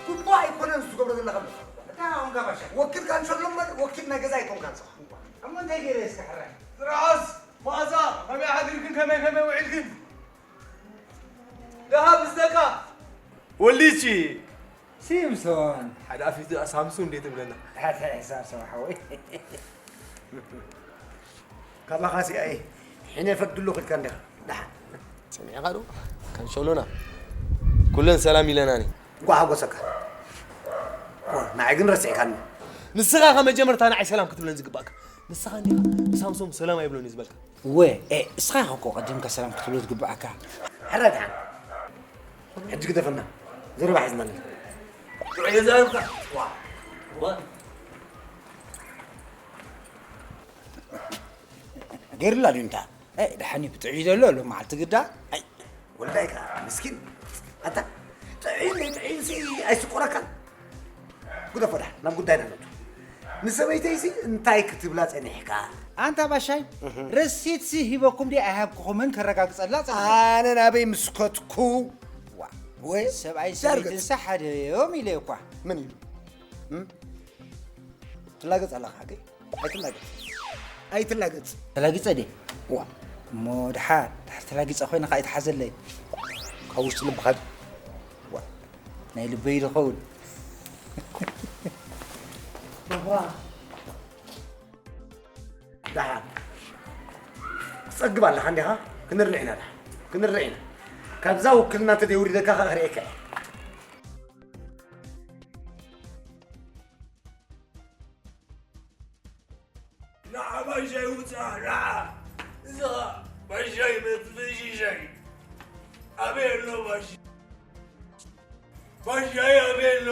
ግቡእ ኣይኮነን ዝገብሮ ዘለኻ። እንታይ ኣሁን ጋባሻ? ወኪል ካንሰሎ እምበር ወኪል ናይ ገዛ ኣይኮንካን ንስኻ። እሞ እንታይ ገይረ እስከ ሕራይ? ዝረኣስ መኣዛ ከመይ ሓዲርክን ከመይ ከመይ ውዒልክን? ደሃብ ምስ ደቃ። ወሊቺ። ሲምሶን። ሓደ ኣፊቱ ሳምሱ እንዴት ትብለና? ኣታ ሳምሶን ሓወይ። ካባኻ ሲኣይ ሕነ ፈድሉ ክልካ እንዲኻ። ደሓን። ሰሚዕኻ ዶ? ካንሸሎና። ኩለን ሰላም ኢለናኒ። እንኳዕ ሓጎሰካ። ዋ፣ ንዓይ ግን ረሲዕካኒ። ንስኻ ከ መጀመርታ ንዓይ ሰላም ክትብለን ዝግባእካ። ንስኻ እንዲኻ ንሳምሶም ሰላም ኣይብሎን እዩ ዝበልካ። እወ፣ ኤ፣ እስኻ ኢኻ እኮ ቀዲምካ ሰላም ክትብሎ ዝግባእካ። ሕራይ ደሓን። ሕጂ ግደፈና። ዘረባ ሒዝና ኣለና። ጥዑይ የዛርብካ። ዋ። ዋ። ገይሩላ ድዩ እንታ? ኣይ፣ ደሓን እዩ ብጥዑይ ዘሎ ኣሎ መዓልቲ ግዳ። ኣይ፣ ወልዳይ ከኣ ምስኪን። ኣታ፣ ጥዑይ ናይ ጥዑይ ሲ ኣይስቆረካን። ግደፎ ደሓን፣ ናብ ጉዳይና ነቱ። ንሰበይተይሲ እንታይ ክትብላ ጸኒሕካ? ኣንታ ባሻይ፣ እህ። ረሲትሲ ሂበኩም ድየ ኣይሃብኩኹምን ከረጋግጸላ ጸኒሐ። ኣነ ናበይ ምስ ከድኩ? ዋ፣ ወይ ሰብኣይ ዳርገጽ። ሰበይትንሳ ሓደ እዮም ኢለ እኳ። መን ኢሉ? እም? ትላገጽ ኣለኻ ሓቀይ? ኣይትላገጽ። ኣይትላገጽ። ተላጊጸ ድየ? ዋ። እሞ ድሓር፣ ድሓር ተላጊጸ ኮይነ ከኣ ኣይትሓዘለይ። ካብ ውሽጢ ልብኻ ድ-? ዋ። ናይ ልበይ ዶ ኸውን? ዋ። ደሓን። ትጸግብ ኣለኻ እንዲኻ? ክንርእ ኢና ደሓን። ክንርእ ኢና። ካብዛ ውክልና እንተ ደይውሪደካ ከኣ ክርእየካ እየ። ንዓ ባሻይ ውጻእ፣ ንዓ። እዚ ኸኣ ባሻይ መትፍሺሻይ። ኣበይ ኣሎ ባሻይ? ባሻይ ኣበይ ኣሎ?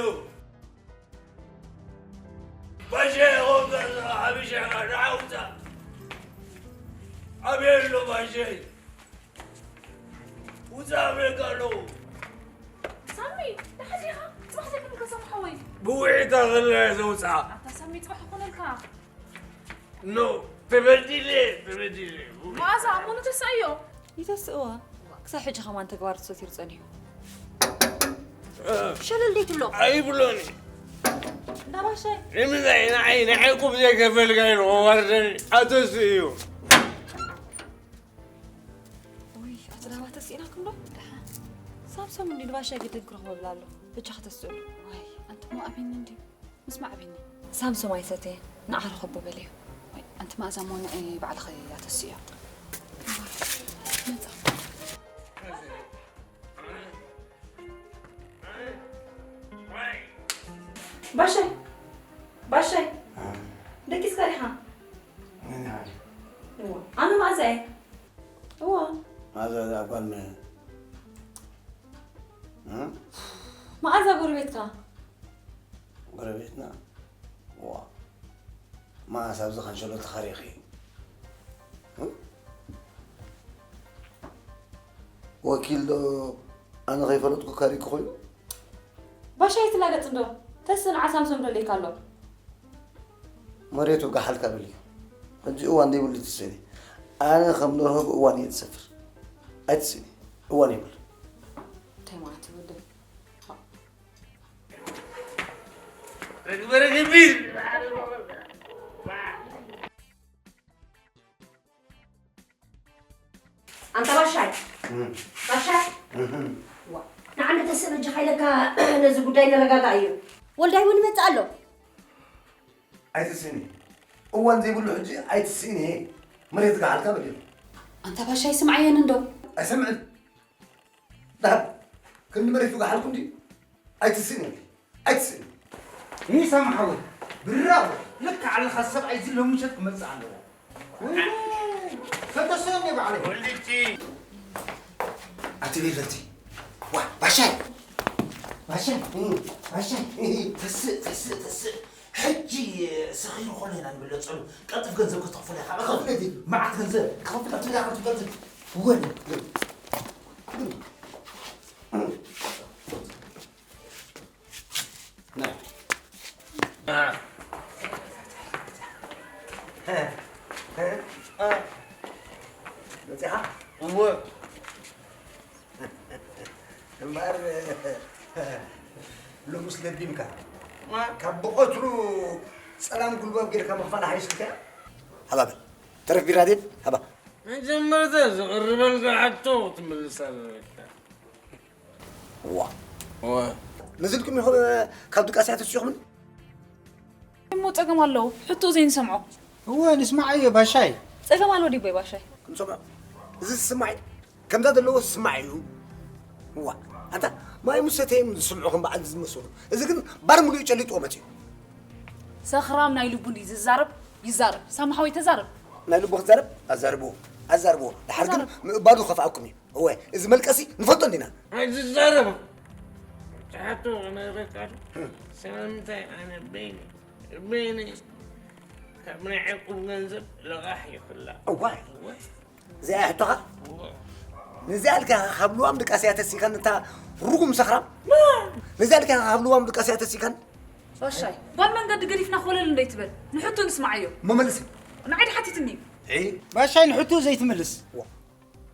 ባሻይ፣ ኸምዛ ሓበሻ፣ ንዓ ውጻእ። ኣበይ ኣሎ ባሻይ? ውጻእ እብለካ ኣለኹ። ሳሚ፣ ደሓን ዲኻ? ጽባሕ ዘይኮነልካ ሳሚ ሓወይ። ብውዒታ ከለያ ዘውጻኣ። ኣታ ሳሚ፣ ጽባሕ ይኾነልካ። ኖ፣ ተበዲለ፣ ተበዲለ። መኣዛ፣ እሞ ንተስኣዮ። ይተስእዋ። ክሳብ ሕጂ ከማን ተግባር ተሰቲሩ ጸኒሑ። እ። ሸለል ደይ ትብሎ? ኣይብሎን። እንዳ ባሻይ። ንምንታይ ንዓይ፣ ንዓይ ቁብ ዘይከፈልካ ኢሉ ወርደኒ። ኣተስእዩ። ውይ፣ ኣቲ ዳባ ተስኢናኩም ዶ? ደሓን። ሳምሶም እንዲ ንባሻይ ግድን ክረኽቦ ብላ ኣሎ። ብቻ ከተስእሉ። ዋይ፣ ኣንቲ እሞ ኣቢኒ እንዲ። ምስ ማዕቢኒ። ሳምሶም ኣይሰተየ። ንዓ ርኸቦ በለዮ። ዋይ፣ ኣንቲ መኣዛ እሞ ንዒ ባዕልኺ ኣተስእዮ። መጻ። ባሻይ! ባሻይ! እ። ደቂስካ ዲኻ? መን ኢኻ? እዋ፣ ኣነ መኣዛ እየ። እዋ። መኣዛ እዛ ጓል መን? እ? መኣዛ ጎረቤትካ። ጎረቤትና? ዋ። መኣስ ኣብዚ ከንሸሎ ተኸሪኺ? እ? ወኪል ዶ ኣነ ከይፈለጥኩ ከሪእኩ ኮይኑ? ባሻይ ትላገጽ እንዶ? ተስንዓ ሳምሶም ደልየካ ኣሎ። መሬቱ ጋሓልካ በልዮ። ሕጂ እዋን ዘይብሉ ትስእኒ። ኣነ ከም ደርሆ ብእዋን እየ ዝሰፍር። ኣይትስእኒ። እዋን የብሉ። እንታይ ማለት እዩ ወደይ? ኣንታ ባሻይ፣ እም። ባሻይ፣ እህም። ዋ፣ ንዓንዲ ተስእ በጃኻ ኢለካ ነዚ ጉዳይ ነረጋጋእ እዩ። ወልዳይ እውን ይመጽእ ኣሎ። ኣይትስእኒ። እዋን ዘይብሉ ሕጂ ኣይትስእኒ። መሬት ጋሓልካ በልዮ። ኣንታ ባሻይ ስምዓየን እንዶ። ኣይሰምዕን። ዳብ ክንዲ መሬት ጋሓልኩ እንዲ ኣይትስእኒ። ኣይትስእኒ። ይህ ሰምሓዊ ብራው ልክ ዓለኻ ሰብኣይ እዚ ሎሚ ምሸት ክመጽእ ኣለዎ። ወይ ፈተሰኒ ባዕለይ። ወልድቲ። ኣቲ ቤለቲ። ዋ፣ ባሻይ። ባሻይ። እም። ባሻይ። ተስእ፣ ተስእ፣ ተስእ። ሕጂ ሰኺሩ ኾሎ ኢና ንብለጸሉ። ቀልጥፍ ገንዘብ ክትኽፍል ኢኻ። ክኽፍል እቲ። መዓት ገንዘብ። ክኽፍል እቲ። ክኽፍል እቲ። ወን። መጺኻ? እወ። እምበኣር፣ ልጉስ ለቢምካ። ማ? ካብ ብቐትሩ ጸላም ጉልባብ ጌርካ ምኽፋል ሓይሽልካ? ሃባ በል። ተረፍ ቢራ ድየን? ሃባ። መጀመርታ ዝቕርበልካ ሕቶ ክትምልስ ኣለካ። ዋ። ዋ። ነዚ ኢልኩም ኢኹም ካብ ድቃስ እያ ተሲኹምን? እሞ ጸገም ኣለዎ። ሕቶ ዘይንሰምዖ። እወ፣ ንስማዓዮ ባሻይ። ጸገም ኣሎ ድዩ ቦይ ባሻይ? ክንሰምዖ። እዚ ዝስማዕ እዩ። ከምዛ ዘለዎ ዝስማዕ እዩ። ዋ። ኣንታ ማይ ምስ ሰተየ እዮም ዝስምዑ ከም በዓል ዝመስሉ። እዚ ግን ባር ሙሉእ ጨሊጥዎ መጺኡ። ሰኽራም ናይ ልቡ እንድዩ ዝዛረብ፣ ይዛረብ። ሳሚ ሓወይ ተዛረብ። ናይ ልቡ ክዛረብ ኣዛርብዎ። ኣዛርብዎ። ድሓር ግን ተዛረብ። ምእባዱ ዝኸፍኣኩም እዩ። እወ፣ እዚ መልቀሲ ንፈልጦ እንዲና። ኣይትዛረብ። ትሓቶ ክነግረካ ዶ? ስለምንታይ ኣነ በይነይ፣ በይነይ ካብ ናይ ዕቁብ ገንዘብ ለቓሕ ይኽላእ። እዋይ። እወ። እዚኣ እያ ሕቶኻ? እወ። ነዚኣ ኢልካ ካብ ልዋም ድቃስ እያ ተሲኻን እታ ርጉም ሰኽራም? ነዚኣ ኢልካ ካብ ልዋም ድቃስ እያ ተሲኻን? ባሻይ፣ ጓል መንገዲ ገዲፍና ኮለል እንደይትበል፣ ንሕቶ ንስማዓዮ። መመልሲ። ንዓይ ድሓቲትኒ እዩ። ኤይ። ባሻይ ንሕቶ ዘይትምልስ። ዋ።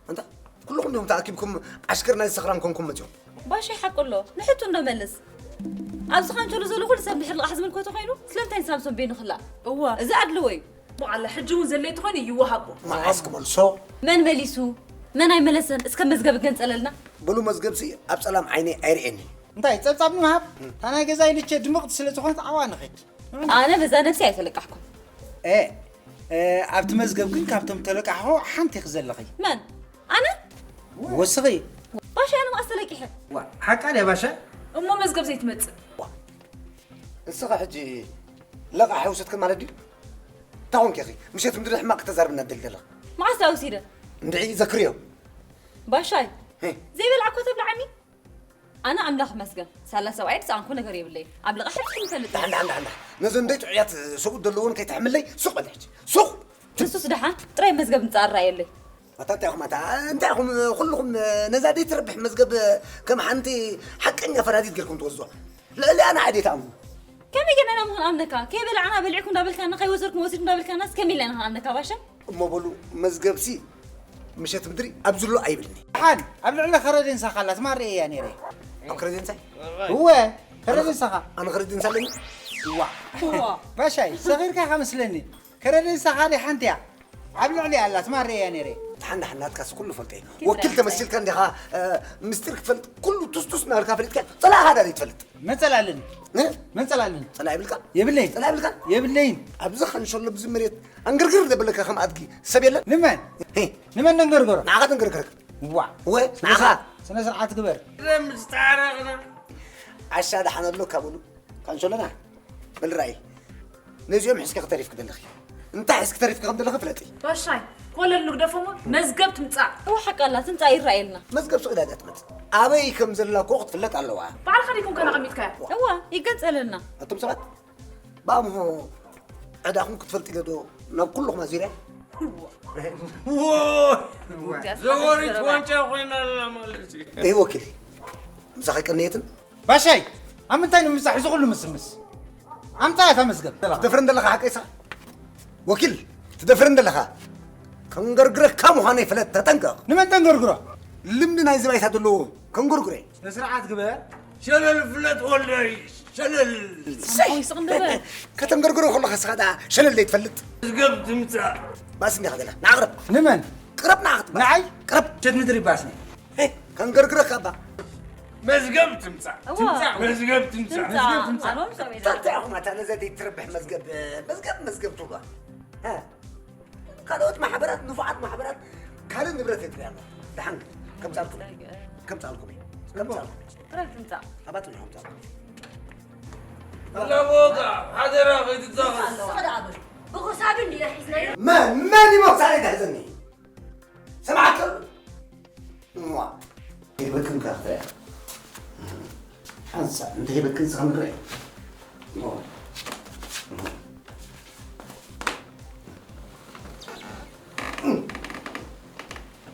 ኣንታ፣ ኩልኹም ዲኹም ተኣኪብኩም ዓሽከር ናይ ሰኽራም ኮንኩም መጺኹም? ባሻይ ሓቁ ኣሎ። ንሕቱ እንዶ መልስ። ኣብዚ ካንቸሎ ዘሎ ኩሉ ሰብ ድሕሪ ልቓሕ ዝምልከቶ ኮይኑ፣ ስለምንታይ ንሳምሶን በይኑ ክላእ? እዋ። እዚ ኣድልዎ እዩ። በዓላ ሕጂ እውን ዘድልዮ እንተኾይኑ ይወሃቦ። መዓስ ክመልሶ? መን መሊሱ? መን ኣይመለሰን? እስከ መዝገብ ገንጸለልና። በሉ መዝገብሲ ኣብ ጸላም ዓይነይ ኣይርእየኒ። እንታይ ጸብጻብ ንምሃብ? እታ ናይ ገዛይ ልቸ ድምቕቲ ስለ ዝኾነት ኣብኣ ንኸይድ። ኣነ በዛ ነብሲ ኣይተለቃሕኩን። ኤ፣ ኤ፣ ኣብቲ መዝገብ ግን ካብቶም ተለቃሕኹ ሓንቲ ኢኺ ዘለኺ። መን? ኣነ? ወስኺ። ባሻ፣ ኣነ መኣስ ተለቂሐ? ዋ፣ ሓቃ ድያ ባሻ? እሞ መዝገብ ዘይትመጽእ? ዋ፣ ንስኻ ሕጂ ለቓሕ ውሰድክን ማለት ድዩ? እንታይ ኮንኪ ኢኺ? ምሸት ምድሪ ሕማቕ ክተዛርብና ትደሊ ዘለኺ? መዓስ ደኣ ወሲደ? እንድዒ ዘክርዮ። ባሻይ፣ ሄ። ዘይበልዓኮ ተብልዓኒ? ኣነ ኣምላኽ ይመስገን፣ ሳላ ሰብኣይ ዝሰኣንኩ ነገር የብለይን። ኣብ ልቓሕ ሕልፊ ይፈልጥ። ደሓን፣ ደሓን፣ ደሓን፣ ደሓን። ነዘን ደይ ጥዑያት ሰብኡት ዘለውን ከይተሕምለይ፣ ሱቕ በሊ ሕጂ። ሱቕ! ንሱስ ደሓን፣ ጥራይ መዝገብ ምጻእ ኣራእየለይ። ኣታ እንታይ ኢኹም፣ ኣታ እንታይ ኢኹም፣ ኩልኹም ነዛ ደይ ትረብሕ መዝገብ ከም ሓንቲ ሓቀኛ ፈራዲት ጌርኩም ትወስዱዋ? ልዕሊኣ ንዓይ ደይ ትኣምኑ? ከመይ ጌርና ኢና ክንኣምነካ? ከይበላዕና በሊዕኩም እንዳበልካና፣ ከይወሰድኩም ወሲድኩም እንዳበልካናስ ከመይ ኢልና ኢና ክንኣምነካ ባሻ? እሞ በሉ መዝገብሲ ምሸት ምድሪ ኣብ ዝሎ ኣይብልኒ። ሓን ኣብ ልዕሊ ከረዴንሳኻ ኣላ ትማል ርእየያ ነይረ። ኣብ ከረዴንሳይ? እወ፣ ከረዴንሳኻ። ኣነ ከረዴንሳ ኣለኒ? ዋ። ዋ። ባሻይ፣ ሰኺርካ ኢኻ መስለኒ። ከረዴንሳኻ ዲ ሓንቲ እያ። ኣብ ልዕሊ ኣላ ትማል ርእየያ ነይረ። ተሓንዳሓን ናትካስ ኩሉ ፈልጠ እዩ። ወኪል ተመሲልካ እንዲኻ፣ እ፣ ምስጢር ክፈልጥ ኩሉ ቱስቱስ እናበልካ ፈሊጥካ ጸላእኻ ዳ ዘይትፈልጥ? መን ጸላእለኒ? እ? መን ጸላእለኒ? ጸላእ ይብልካ? የብለይን። ጸላእ ይብልካ? የብለይን። ኣብዚ ካንሸሎ ብዚ መሬት ኣንግርግር ዘበለካ ከም ኣድጊ ሰብ የለን? ንመን? ሄ። ንመን ነንገርገሮ? ንዓኻ ተንገርገረካ። ዋ። ወ፣ ስነ ንዓኻ። ስርዓት፣ ስነ ስርዓት ግበር። ደም ዝተዓረቕና። ዓሻ ደሓን ኣሎ ካብ በሉ። ካንሸሎና። በል ራእይ። ነዚኦም ሒዝካ ክተሪፍኪ ዘለኺ። እንታይ ሒዝኪ ተሪፍኪ ከም ዘለኺ ፍለጢ። ባሻይ፣ ኮለል ንግደፎሞ፣ መዝገብ ትምጻእ። እወ ሓቃ ኣላ፣ ትምጻእ ይረኣየልና። መዝገብ ስቕ ኢላ እያ ትመጽእ። ኣበይ ከም ዘላ እኮ ክትፍለጥ ኣለዋ። ባዕልኻ ዲኩም ከነቐሚጥካያ? እዋ፣ ይገንጸለልና። ኣቱም ሰባት፣ ብኣምሆ ዕዳኹም ክትፈልጡ ኢለ ዶ ናብ ኩልኹም ኣዚረ? እዋ። እዋ። ዘወሪት ዋንጫ ኮይና ኣላ ማለት እዩ። ይህ ወኪል፣ ምሳኻ ቀንየትን? ባሻይ፣ ኣብ ምንታይ ንምብጻሕ እዚ ኩሉ ምስምስ? ኣምጻያ እታ መዝገብ። ትደፍር እንደለኻ ሓቀይሳ? ወኪል፣ ትደፍር እንደለኻ? ከንገርግረካ ምዃነይ ፍለጥ፣ ተጠንቀቕ። ንመን ተንገርግሮ? ልምዲ ናይዚ ባይታ ዘለዎ ከንገርግሮ እየ። ስነ ስርዓት ግበር። ሸለል ፍለጥ ወለይ፣ ሸለል። ሰይ! ይስቕ እንደ በል። ከተንገርግሮ ከለኻ ስኻ ደኣ ሸለል ዘይትፈልጥ? መዝገብ ትምጻእ። ባስ እንዲኻ ገለ። ንዓቕርብ። ንመን? ቅረብ ንዓቕርብ። ንዓይ? ቅረብ። ሸት ምድሪ ባስኒ። ሄይ፣ ከንገርግረካ እባ። መዝገብ ትምጻእ። እዋ። ትምጻእ። መዝገብ ትምጻእ። ትምጻእ። መዝገብ ትምጻእ። ኣኖም ሰብ የለን። እንታይ ኢኹም ኣታ ነዛ ዘይትረብሕ መዝገብ፣ መዝገብ፣ መዝገብ ትብሉዋ? ሀ? ካልኦት ማሕበራት፣ ንፉዓት ማሕበራት ካልእ ንብረት የጥርያ ኣለዋ። ደሓን ከምጻልኩም። ከምጻልኩም እየ። ከምጻልኩም። ጥራይ ትምጻእ። ኣባት ምን ከምጻልኩም። ላቦታ፣ ሓደራ ከይትጻቐስ። ስቕ ደኣ በል። ብኽሳዱ እንዲና ሒዝናዮ። መን፣ መን እዩ መኽሳደይ ትሕዘኒ? ሰማዕካ? እዋ። ይበክንካ ክትሪኣ። ሓንሳእ እንተይበክን ስኻ ምድረ። እዋ።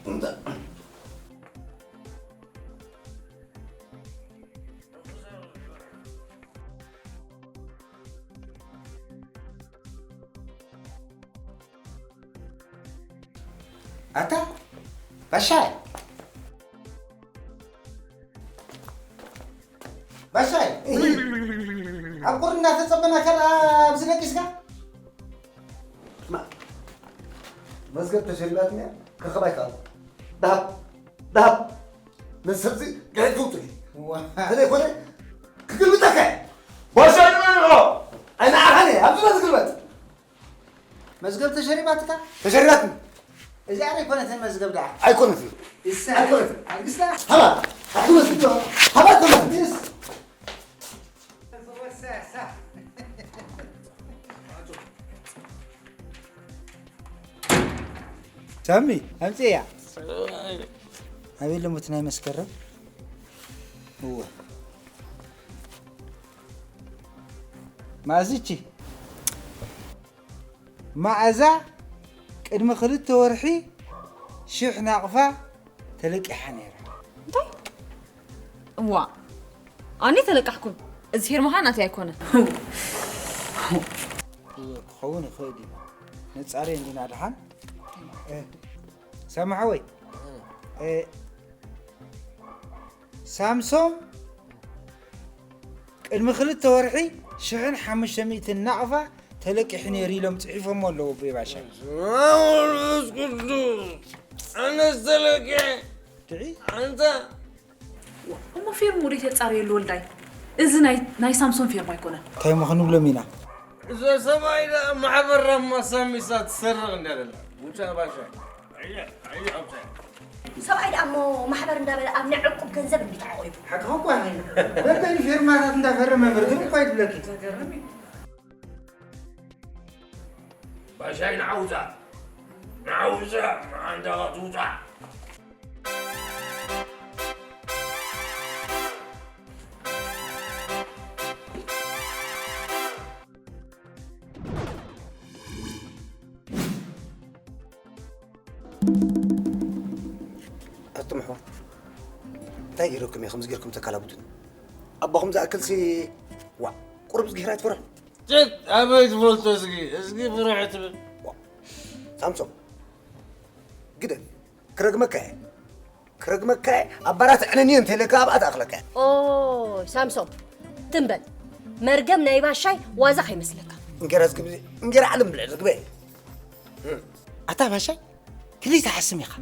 እንተ- ኣታ ባሻይ፣ ባሻይ፣ ኣብ ቁሪ እናተጸበናካ ደኣ ኣብዚ ደቂስካ? ማ-፣ መዝገብ ተሸሪባትኒ እያ፣ ክረኽባ ኣይከኣልኩ። ደሃብ፣ ደሃብ፣ ነዚ ሰብዚ ግዕት ውጡኒ። ዋ። እንተዘይኮነ ክግልብጠካ እየ። ባሻይ ንመን ኢኻ? ኣይ ንዓኻ እየ፣ ኣብዚ ዶ ትግልበጥ? መዝገብ ተሸሪባትካ? ተሸሪባትኒ። እዚኣ ኣይኮነትን መዝገብ ደኣ። ኣይኮነትን። ይሳ-፣ ኣይኮነትን። ኣልግስታ? ሃባ፣ ኣይኮነትን። ሃባ ኣይኮነትን። ይስ-፣ ሳሚ፣ ኣምጽእያ። ኣበይ ኣለሞ እቲ ናይ መስከረም? እወ። ማእዝቺ። መኣዛ ቅድሚ ክልተ ወርሒ ሽሕ ናቕፋ ተለቂሓ ነይራ። እንታይ? እዋ፣ ኣነ ተለቃሕኩን። እዚ ፌርማ ኸኣ ናተይ ኣይኮነን። እወ፣ ክኸውን ይኽእል እዩ። ነጻርዮ እንዲና ድሓን። እ፣ ሳሚ ሓወይ፣ እ፣ ሳምሶም ቅድሚ ክልተ ወርሒ ሽሕን ሓሙሽተ ሚእትን ናቕፋ ተለቂሑ ነይሩ ኢሎም ጽሒፎሞ ኣለዉ፣ ኣቦይ ባሻ። በስመ ኣብ ወመንፈስ ቅዱስ። ኣነስ ተለቂሐ። ድዒ? ኣንታ። እሞ ፌርሙ ወዴት የጻርየሉ ወልዳይ? እዚ ናይ፣ ናይ ሳምሶን ፌርማ ኣይኮነን። እንታይ እሞ ክንብሎም ኢና? እዛ ሰብኣይ ደኣ ማሕበር ራማ ሳሚሳ ትሰርቕ እንድያ ዘላ። ውጻ ባሻ። ሰብኣይ ደኣ እሞ ማሕበር እንዳበለ ኣብ ናይ ዕቁብ ገንዘብ እንዲ ተዓቑቡ። ሓቅኻ እኮ እያ ሃይለ። በበይኑ ፌርማታት እንዳፈረመ መርገም እኮ ኣይትብለኪ። ዘገርም እዩ። ባሻይ ንዓውዛ። ንዓውዛ፣ ንዓንዳኻ ትውጻ። ኣቱም ኣሕዋት፣ እንታይ ገይረኩም እየ ከምዚ ገይርኩም ተካላብቱኒ? ኣቦኹም ዝኣክልሲ፣ ዋ፣ ቁሩብ ዝግሂር ኣይትፈርሑ? ጭት፣ ኣበይ ትፈልጦ እዝጊ? እዝጊ ፍርሒ ትብል። ዋ፣ ሳምሶም፣ ግደፍ፣ ክረግመካ እየ። ክረግመካ እየ። ኣብ ባራት ዕነኒ እንተ ኢለካ ኣብኣ ትኣኽለካ እየ። ኦይ፣ ሳምሶም፣ ትም በል። መርገም ናይ ባሻይ ዋዛ ከይመስለካ። እንጌራ ዝግቢ፣ እንጌራ ዓለም ብልዕ ዝግበ። ኣታ ባሻይ፣ ክሊተ ሓስም ኢኻ።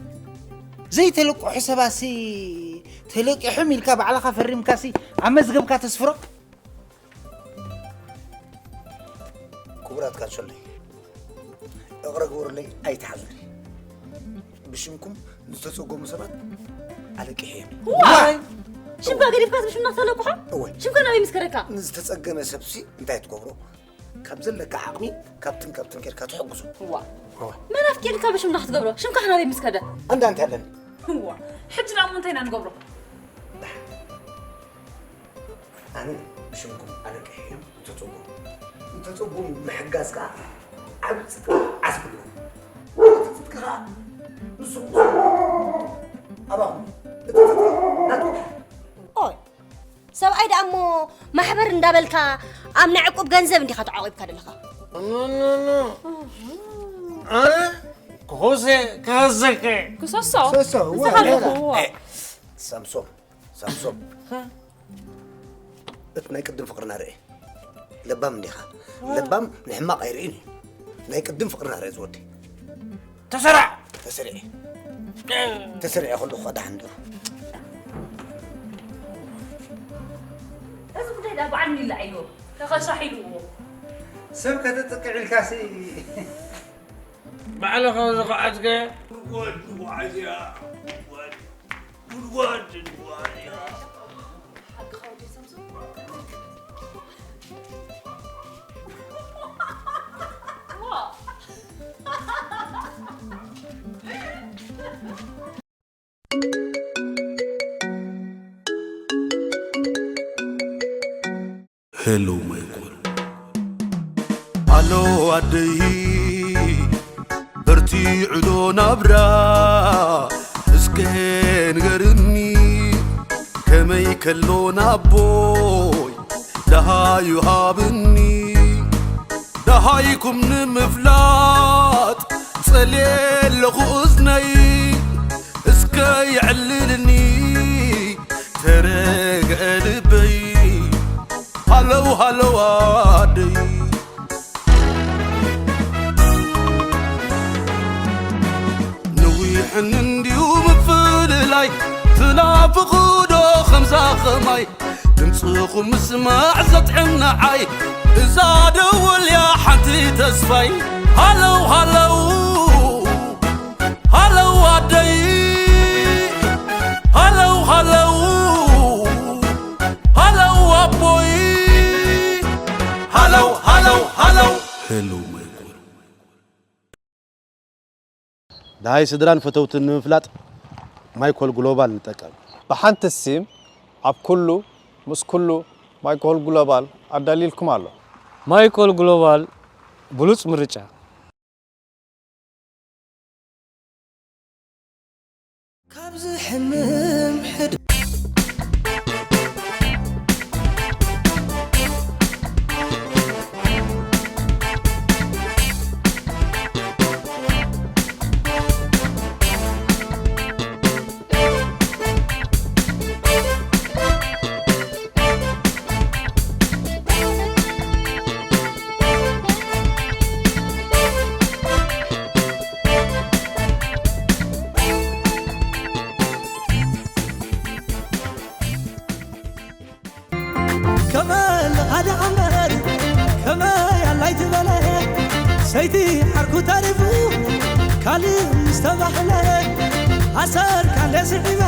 ዘይተለቅሑ ሰባሲ ተለቂሖም ኢልካ ባዕልኻ ፈሪምካሲ ኣብ መዝገብካ ተስፍሮ? ክቡራት ካንሸሎይ፣ እቕረ ግበሩለይ፣ ኣይትሓዙኒ። ብሽምኩም ንዝተጸገሙ ሰባት ኣለቂሐ እየ። ዋይ! ሽምካ ገዲፍካስ ብሽምና ክተለቅሖ? እወ። ሽምካ ናበይ ምስ ከደካ? ንዝተጸገመ ሰብሲ እንታይ ትገብሮ? ካብ ዘለካ ዓቕሚ ካብትን ካብትን ጌርካ ትሕግዞ። እዋ። እወ። መን ኣፍቂድካ ብሽምና ክትገብሮ? ሽምካ ናበይ ምስ ከደ? ኣንዳ እንታይ ኣለኒ? እዋ። ሕጂ ደኣ እሞ እንታይ ኢና ንገብሮ? ኣነ ብሽምኩም ኣለቅሕ እዮም። እንተጸጉም፣ እንተጸጉም ምሕጋዝ ከኣ ዓቢ ጽድቂ ዓስቢ ኣለዎ። እቲ ጽድቂ ከኣ ንስኹም ኣባኹም። እቲ ጽድቂ ናትኩም። ኦይ፣ ሰብኣይ ደኣ እሞ ማሕበር እንዳበልካ ኣብ ናይ ዕቁብ ገንዘብ እንዲኻ ተዓቒብካ ዘለኻ። ኖ ኖ ኖ ኣነ ክኹሴ ክኸሰከ ክሰሶ ሰሶ፣ እዚ ዋ፣ ካልኩ ዋ። ዋ። ሳምሶም ሳምሶም እቲ ናይ ቅድም ፍቅርና ርኤ ለባም እንዲኻ ለባም ንሕማቕ ኣይርእን እዩ ናይ ቅድም ፍቅርና ርኤ ዝወዲ ተሰራዕ ተሰሪዐ ተሰሪዐ ከለኹ ከዳሕን ዶ እዚ ጉዳይ ዳ በዓል ሚላ እዩ ተኸሻሒልዎ። ሰብ ከተጥቅዕ ኢልካሲ ባዕልኻ ዝኸዓትከ ሄሎ ማይኮል ኣሎ ኣደይ በርቲዑ ዶ ናብራ እስከ ንገርኒ ከመይ ከሎ ናቦይ ደሃዩ ሃብኒ ደሃይኩም ንምፍላጥ ጸልየ ኣለኹ እዝነይ እስከ የዕልልኒ ተረግአ ልበይ ሃለው ሃለው ኣደይ ነዊሕን እንድዩ ምፍልላይ ትናፍቑ ዶ ከምዛ ኸማይ ድምፅኹም ምስማዕ ዘጥዕም ንዓይ እዛ ደወል እያ ሓንቲ ተስፋይ ሃለው ሃለው ሃለው ኣደይ ሃለው ሃለው ሃለው ኣቦይ ሃለው ሃለው ሃለው ደሃይ ስድራን ፈተውትን ንምፍላጥ ማይኮል ግሎባል ንጠቀም። ብሓንቲ ሲም ኣብ ኩሉ ምስ ኩሉ ማይኮል ግሎባል ኣዳልይልኩም ኣሎ። ማይኮል ግሎባል ብሉጽ ምርጫ። ካብዚ ሕምም ሕድ ከመ ለኻደ ኣምበር ከመ ያላይ ትበለ ሰይቲ ዓርኩ ተሪፉ ካልእ ምስተባህለ ኣሰር ካለ ስዒበ